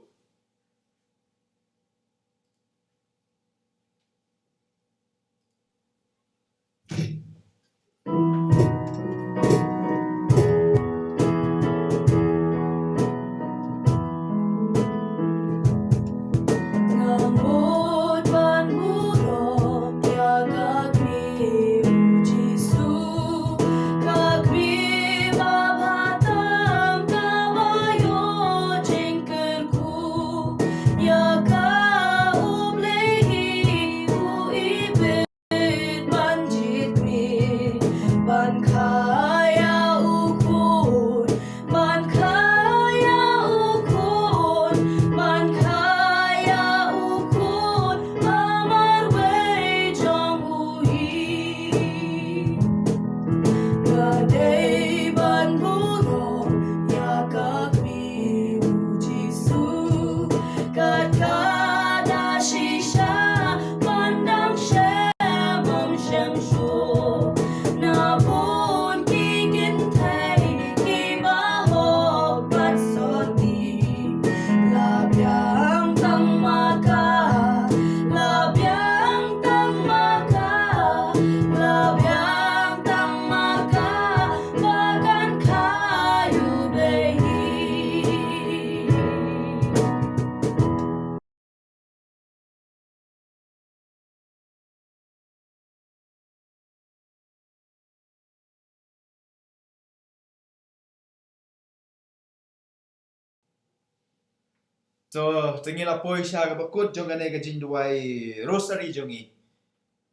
To, te ngi la poi sha kaba kut jong kane ka jingduwai rosary jong ngi.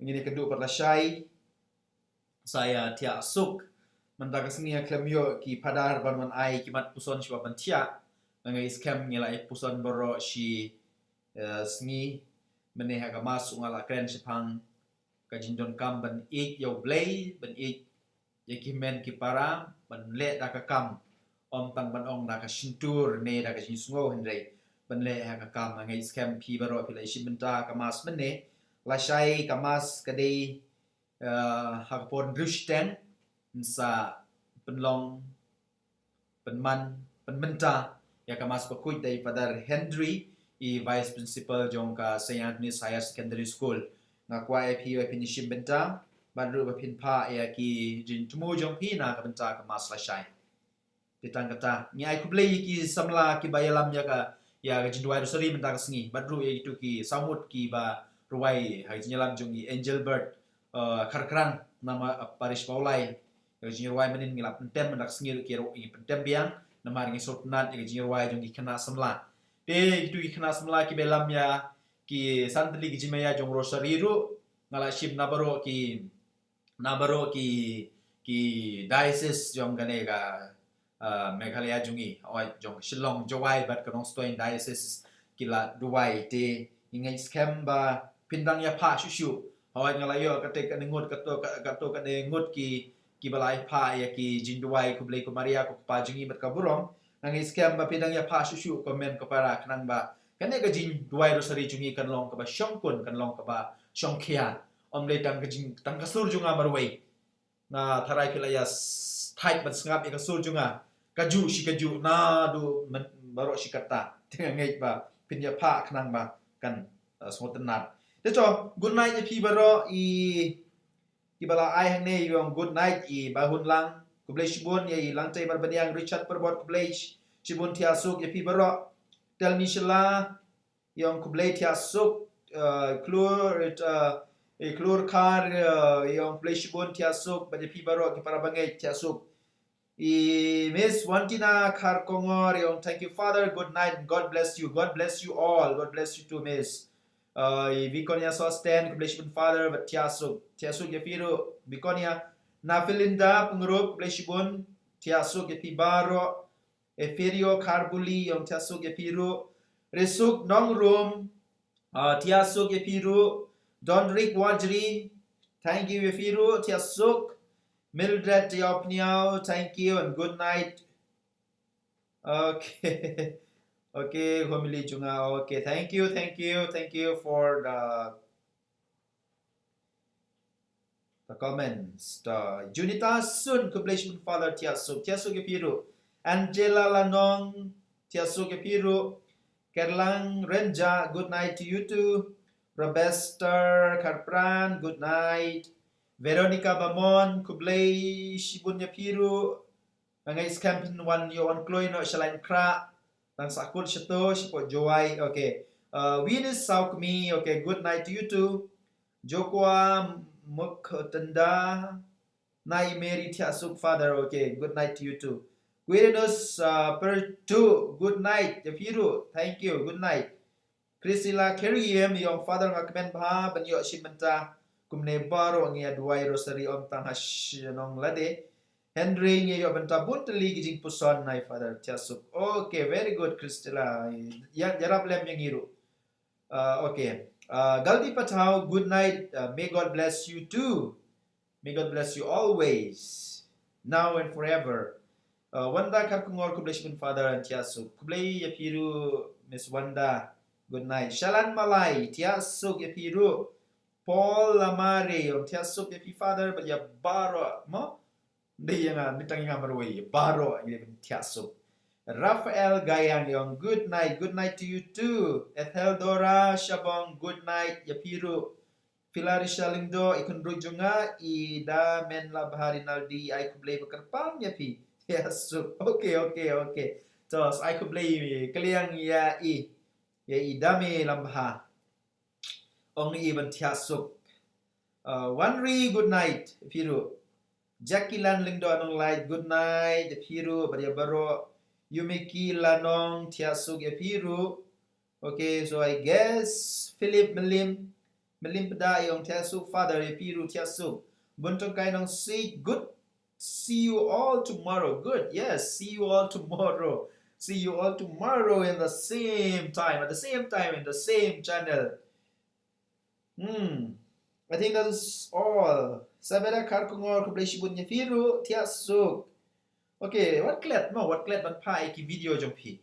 Ngi ne ka duh pat lashai. Sa ïa thiah suk. Mynta ka sngi ïa khlem ïoh ki phadar ban wan ai ki mat puson shuwa ban thiah. Nga ngeit skhem ngi la ai puson baroh shi, eh, sngi. Mynne ha ka mass nga la kren shaphang ka jingdonkam ban ïeit ïa U Blei, ban ïeit ïa ki hynmen ki para, ban leh da ka kam. Ym tang ban ong da ka shyntur ne da ka jingsngew hynrei ban leh ha ka kam. Nga ngeit skhem phi baroh phi la ïa shim bynta ka mass mynne. Lashai ka mass ka dei, eh, ha ka por hynriew shiteng, sa pynlong, pynman, pynmynta ïa ka mass bakhuid da i Father Henry, i Vice Principal jong ka Saint Anthony's Higher Secondary School. Nga kwah ïa phi ba phin ïa shim bynta bad ruh ba phin phah ïa ki jingthmu jong phi na ka bynta ka mass lashai. Te tang kata, ngi ai khublei ïa ki samla kiba ïalam ïa ka, ïa ka jingduwai rosary mynta ka sngi, bad ruh ïa kito ki saw ngut kiba rwai ha ka jingïalam jong i Angel Bird, eh, Kharkrang, na ma, eh, parish Mawlai. Ïa ka jingrwai mynnin ngi la pyntem mynta ka sngi ruh ki ruh ngi pyntem biang, namar ngi sngewtynnat ïa ka jingrwai jong ki khynnah samla. Te kito ki khynnah samla kiba ïalam ïa ki san tylli ki jingmaïa jong rosary ruh nga la shim na baroh ki, na baroh ki, ki diocese jong kane ka, ah, Meghalaya jong ngi, oh, jong Shillong, Jowai bad ka Nongstoiñ diocese ki la duwai. Te ngi ngeit skhem ba phin dang ïa phah shuh shuh. Hooid nga la ïoh kata kane ngut, kato ka, kato kane ngut ki, kiba la ïa phah ïa ki jingduwai khublei ko Maria ko Kpa jong ngi bad ka burom. Nga ngeit skhem ba phin dang ïa phah shuh shuh ko hynmen ko para khnang ba kane ka jingduwai rosary jong ngi kan long kaba shongkun, kan long kaba shongkhia. Ym dei tang ka jing, tang ka sur jong nga marwei. Nga tharai phi la ïa s-, thait ban sngap ïa ka sur jong nga kajuh shi kajuh naduh myn-, baroh shi katta. Te nga ngeit ba phin ïa phah khnang ba kan, eh, sngewtynnat. Te to, good night ïa phi baroh i, kiba la ai hangne, ïa ong good night i Bah Hunlang. Khublei shibun ïa i Langtei Marbaniang Richard Perbot, khublei sh-, shibun, thiah suk ïa phi baroh. Tel Mishla, ïa ong khublei, thiah suk, eh, Klur, eh, eh, Klur Khar, eh, ïa ong khublei shibun, thiah suk bad ïa phi baroh ki para bangeit, thiah suk. I Miss Wantina Kharkongor, ïa ong thank you Father, good night and God bless you. God bless you all. God bless you too, Miss. Eh, i Bikonia Sosten, khublei shibun Father bad thiah suk. Thiah suk ïa phi ruh Bikonia. Nafilinda Pengrup, khublei shibun, thiah suk ïa phi baroh. Eferio Kharbuli, ïa ong thiah suk ïa phi ruh. Resuk Nongrum, ah, thiah suk ïa phi ruh. Donrick Wajri, thank you ïa phi ruh, thiah suk. Mildred Tiopniao, thank you and good night. Okay. Okay, homily jong nga. Okay, thank you, thank you, thank you for the the comments. The Junita Sun, khublei shibun Father, thiah suk, thiah suk ïa phi ruh. Angela Lanong, thiah suk ïa phi ruh. Kerlang Renja, good night to you too. Robester Karpran, good night. Veronica Bamon, khublei shibun ïa phi ruh. Nga ngeit skhem phin wan ïoh wan kloi noh sha Laitumkhrah. Tang sa kut shato shapoh Jowai. Okay. Uh, Venus Saukmi. Okay, good night to you too. Jokwa Muktenda. Nai Mary, thiah suk Father. Okay, good night to you too. Quirinus, uh, Pertu, good night ïa phi ruh. Thank you. Good night. Christila Keriem, ïa ong Father, nga kmen bha ban ïoh shim bynta kumne baroh, ngi ïa duwai rosary ym tang ha shnong lade. Hynrei ngi ïoh bynta bun tylli ki jingpuson, nai Father, thiah suk. Okay, very good Christila. Ïa, ïarap lem ïa ngi ruh. Uh, okay. Uh, Galdi Pathau, good night. Uh, may God bless you too. May God bless you always, now and forever. Uh, Wanda Kharkongor, khublei shibun Father and thiah suk. Khublei ïa phi ruh Miss Wanda. Good night. Shalan Malai, thiah suk ïa phi ruh. Paul Lamare, ïa ong thiah suk ïa phi Father bad ïa baroh mo. Dei ïa nga, dei tang ïa nga marwei, ïa baroh ïa dei ban thiah suk. Raphael Gayang, ïa ong good night, good night to you too. Etheldora Shabong, good night ïa phi ruh. Philarisha Lyngdoh, i khynroi jong nga, i Damen Labha Rinaldi, ai khublei ba kyrpang ïa phi. Thiah suk. Okay, okay, okay. To, sa ai khublei kylliang ïa i, ïa i Dame Labha. Ong i ban thiah suk. Uh, Wanri, good night ïa phi ruh. Jackie Lan Lyngdoh Nonglait, good night ïa phi ruh bad ïa baroh. Yumiki Lanong, thiah suk ïa phi ruh. Okay, so I guess Philip Melim, Melim Pda, ïa ong Thiah Suk Father, ïa phi ruh Thiah Suk. Bun Tongkai Nongsiej, good. See you all tomorrow. Good. Yes, see you all tomorrow. See you all tomorrow in the same time, at the same time, in the same channel. Hmm. I think that is all. Sabeda Kharkongor, khublei shibun ïa phi ruh Thiah Suk. Okay, wat klet mo, wat klet ban phah ïa ki video jong phi.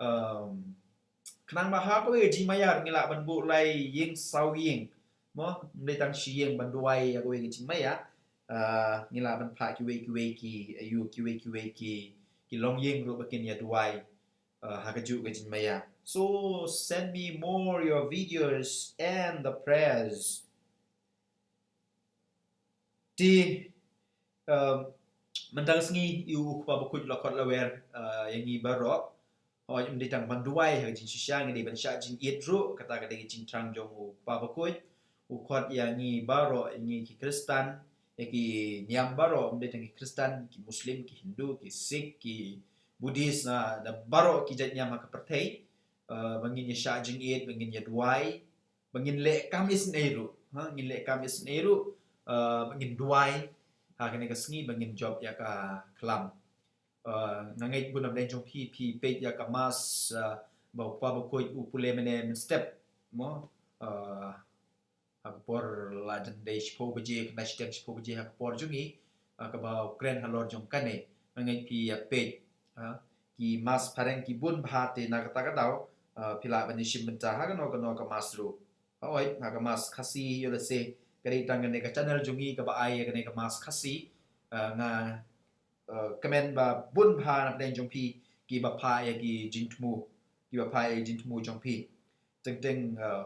Um, khnang ba ha kawei ka jingmaïa ngi lah ban buh lai ïing saw ïing. Mo, ym dei tang shi ïing ban duwai ïa kawei ka jingmaïa. Uh, ngi lah ban phah kiwei kiwei ki, ayu kiwei kiwei ki, ki longïing ruh ba kin ïa duwai. Uh, ha kajuh ka jingmaïa. So send me more your videos and the prayers. Te, um, mynta ka sngi ïa u Kpa Bakhuid la khot la wer, uh, ïa ngi baroh. Hooid, ym dei tang ban duwai ha ka jingshisha, ngi dei ban shah jingïeit ruh, kata ka dei ka jingthrang jong u Kpa Bakhuid. U khot ïa ngi baroh, ïa ngi ki Khristan, ïa ki niam baroh, ym dei tang ki Khristan, ki Muslim, ki Hindu, ki Sikh, ki Buddhist, na, na baroh ki jait niam ha ka pyrthei. Uh, ba ngin ïa shah jingïeit, ba ngin ïa duwai, ba ngin leh kam isynei ruh. Ha, ngin leh kam isynei ruh, uh, ba ngin duwai ha kane ka sngi, ba ngin jop ïa ka khlam. Uh, nga ngeit bun na pdeng jong phi, phi peit ïa ka mass, uh, ba u Kpa Bakhuid u pule mynne mynstep. Mo, uh, ha ka por la dang dei shiphew baje, khyndai shiteng shiphew baje ha ka por jong ngi, uh, kaba u kren halor jong kane. Nga ngeit phi ïa peit, uh, ki mass phareng ki bun bha, te na kata ka daw, uh, phi lah ban ïashim bynta ha kano kano ka mass ruh. Hooid, ha ka mass Khasi ïoh lehse ka dei tang kane ka channel jong ngi kaba ai ïa kane ka mass Khasi. Uh, nga, uh, kmen ba bun bha na pdeng jong phi kiba phah ïa ki jingthmu, kiba phah ïa ki jingthmu jong phi. Teng teng, uh,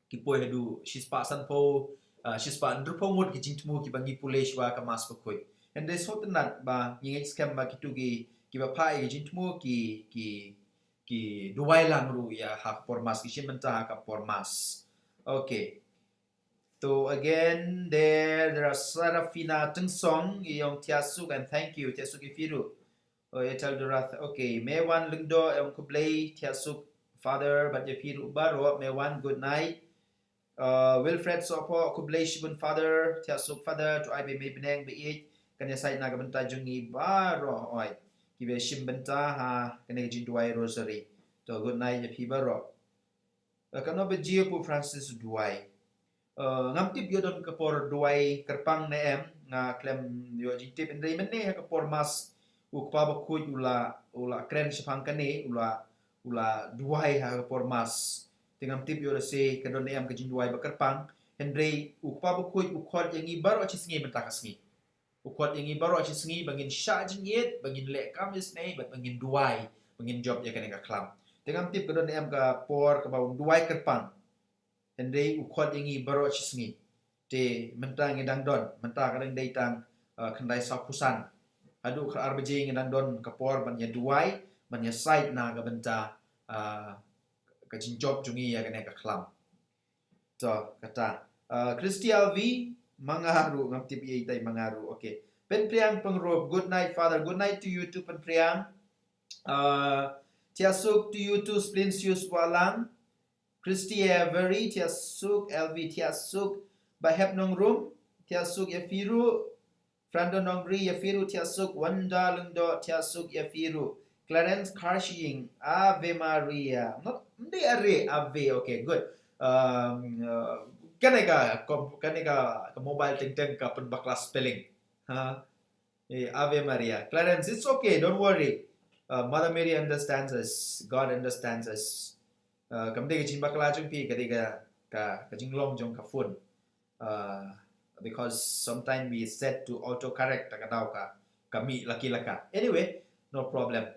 ki poi haduh shispah sanphew, uh, shispah hynriewphew ngut ki jingthmu kiba ngi pule shuwa ka mass Bakhuid. Hynrei sngewtynnat ba ngi ngeit skhem ba kito ki, kiba phah ïa ki jingthmu ki, ki, ki duwai lang ruh ïa ha ka por mass, ki shim bynta ha ka por mass. Okay. So again, there, there are Sarafina Tynsong, ïa ong Thiah Suk and thank you, Thiah Suk ïa phi ruh. Oh, ïa Taldurath. Okay, Mewan Lyngdoh, ïa ong khublei, Thiah Suk Father, bad ïa phi ruh baroh, Mewan, good night. Uh, Wilfred Sohphoh, khublei shibun Father, Thiah Suk Father, to ai ba mei bneng ba ïeit, kan ïasaid na ka bynta jong ngi baroh, oi. Kiba shim bynta ha kane ka jingduwai rosary. To good night ïa phi baroh. Uh, kano ba jia Pope Francis duwai. Uh, ngam tip ïoh don ka por duwai kyrpang ne em, nga khlem ïoh jingtip, hynrei mynne ha ka por mass u Kpa Bakhuid u la, u la kren shaphang kane, u la, u la duwai ha ka por mass. Te ngam tip ïoh lehse ka don ne em ka jingduwai ba kyrpang, hynrei u Kpa Bakhuid u khot ïa ngi baroh shi sngi mynta ka sngi. U khot ïa ngi baroh shi sngi ba ngin shah jingïeit, ba ngin leh kam isynei, bad ba ngin duwai, ba ngin jop ïa kane ka khlam. Te ngam tip ka don ne em ka por kaba un duwai kyrpang. Hynrei u khot ïa ngi baroh shi sngi. Te mynta ngi dang don, mynta ka dang dei tang, uh, khyndai sawphew san. Haduh khatar baje ngi dang don ka por ban ïa duwai, ban ïasaid na ka bynta, uh, ka jingjop jong ngi ïa kane ka khlam. To, kata. Uh, Christy L V, ma nga ruh, ngam tip ïa itai ma nga ruh. Okay. Pynpriang Pyngrope, good night, Father. Good night to you too, Pynpriang. Uh, Thiah Suk to you too, Splinsius Walang. Christy Avery, Thiah Suk, L V Thiah Suk, Bahep Nongrum, Thiah Suk ïa phi ruh, Frando Nongri ïa phi ruh Thiah Suk, Wanda Lyngdoh Thiah Suk ïa phi ruh, Clarence Kharshiing, Ave Maria. Not, ym dei are, Ave, okay, good. Um, uh, kane ka, kom-, kane ka, ka mobile teng teng ka pynbakla spelling. Ha? Eh, Ave Maria. Clarence, it's okay, don't worry. Uh, Mother Mary understands us. God understands us. Uh, kam dei ka jingbakla jong phi, ka dei ka, ka, ka jinglong jong ka phone. Uh, because sometimes we set to autocorrect, ta ka daw ka, ka mih laki laka. Anyway, no problem.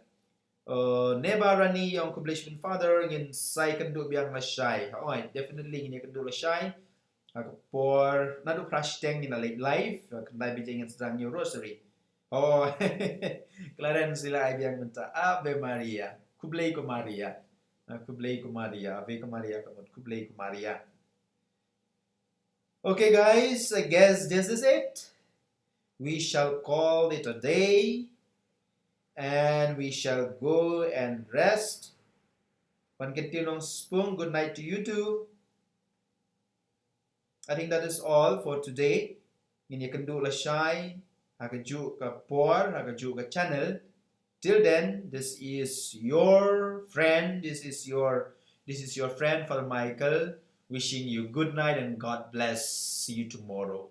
Uh, Neba Rani ïa ong khublei shibun Father, ngin sa ïakynduh biang lashai. Oi, definitely ngin ïakynduh lashai. Ha ka por, naduh phra shiteng ngin leit live, uh, khyndai baje ngin sdang ïa u rosary. Oh, Clarence i la ai biang mynta. Ave Maria. Khublei ko Maria. Uh, khublei ko Maria. Ave ko Maria, ka mut khublei ko Maria. Okay, guys, I guess this is it. We shall call it a day and we shall go and rest. Ban kyntu nongspung, good night to you too. I think that is all for today. Ngin ïa kynduh lashai ha kajuh ka por, ha kajuh ka channel. Till then, this is your friend, this is your this is your friend Father Michael, wishing you good night and God bless. See you tomorrow.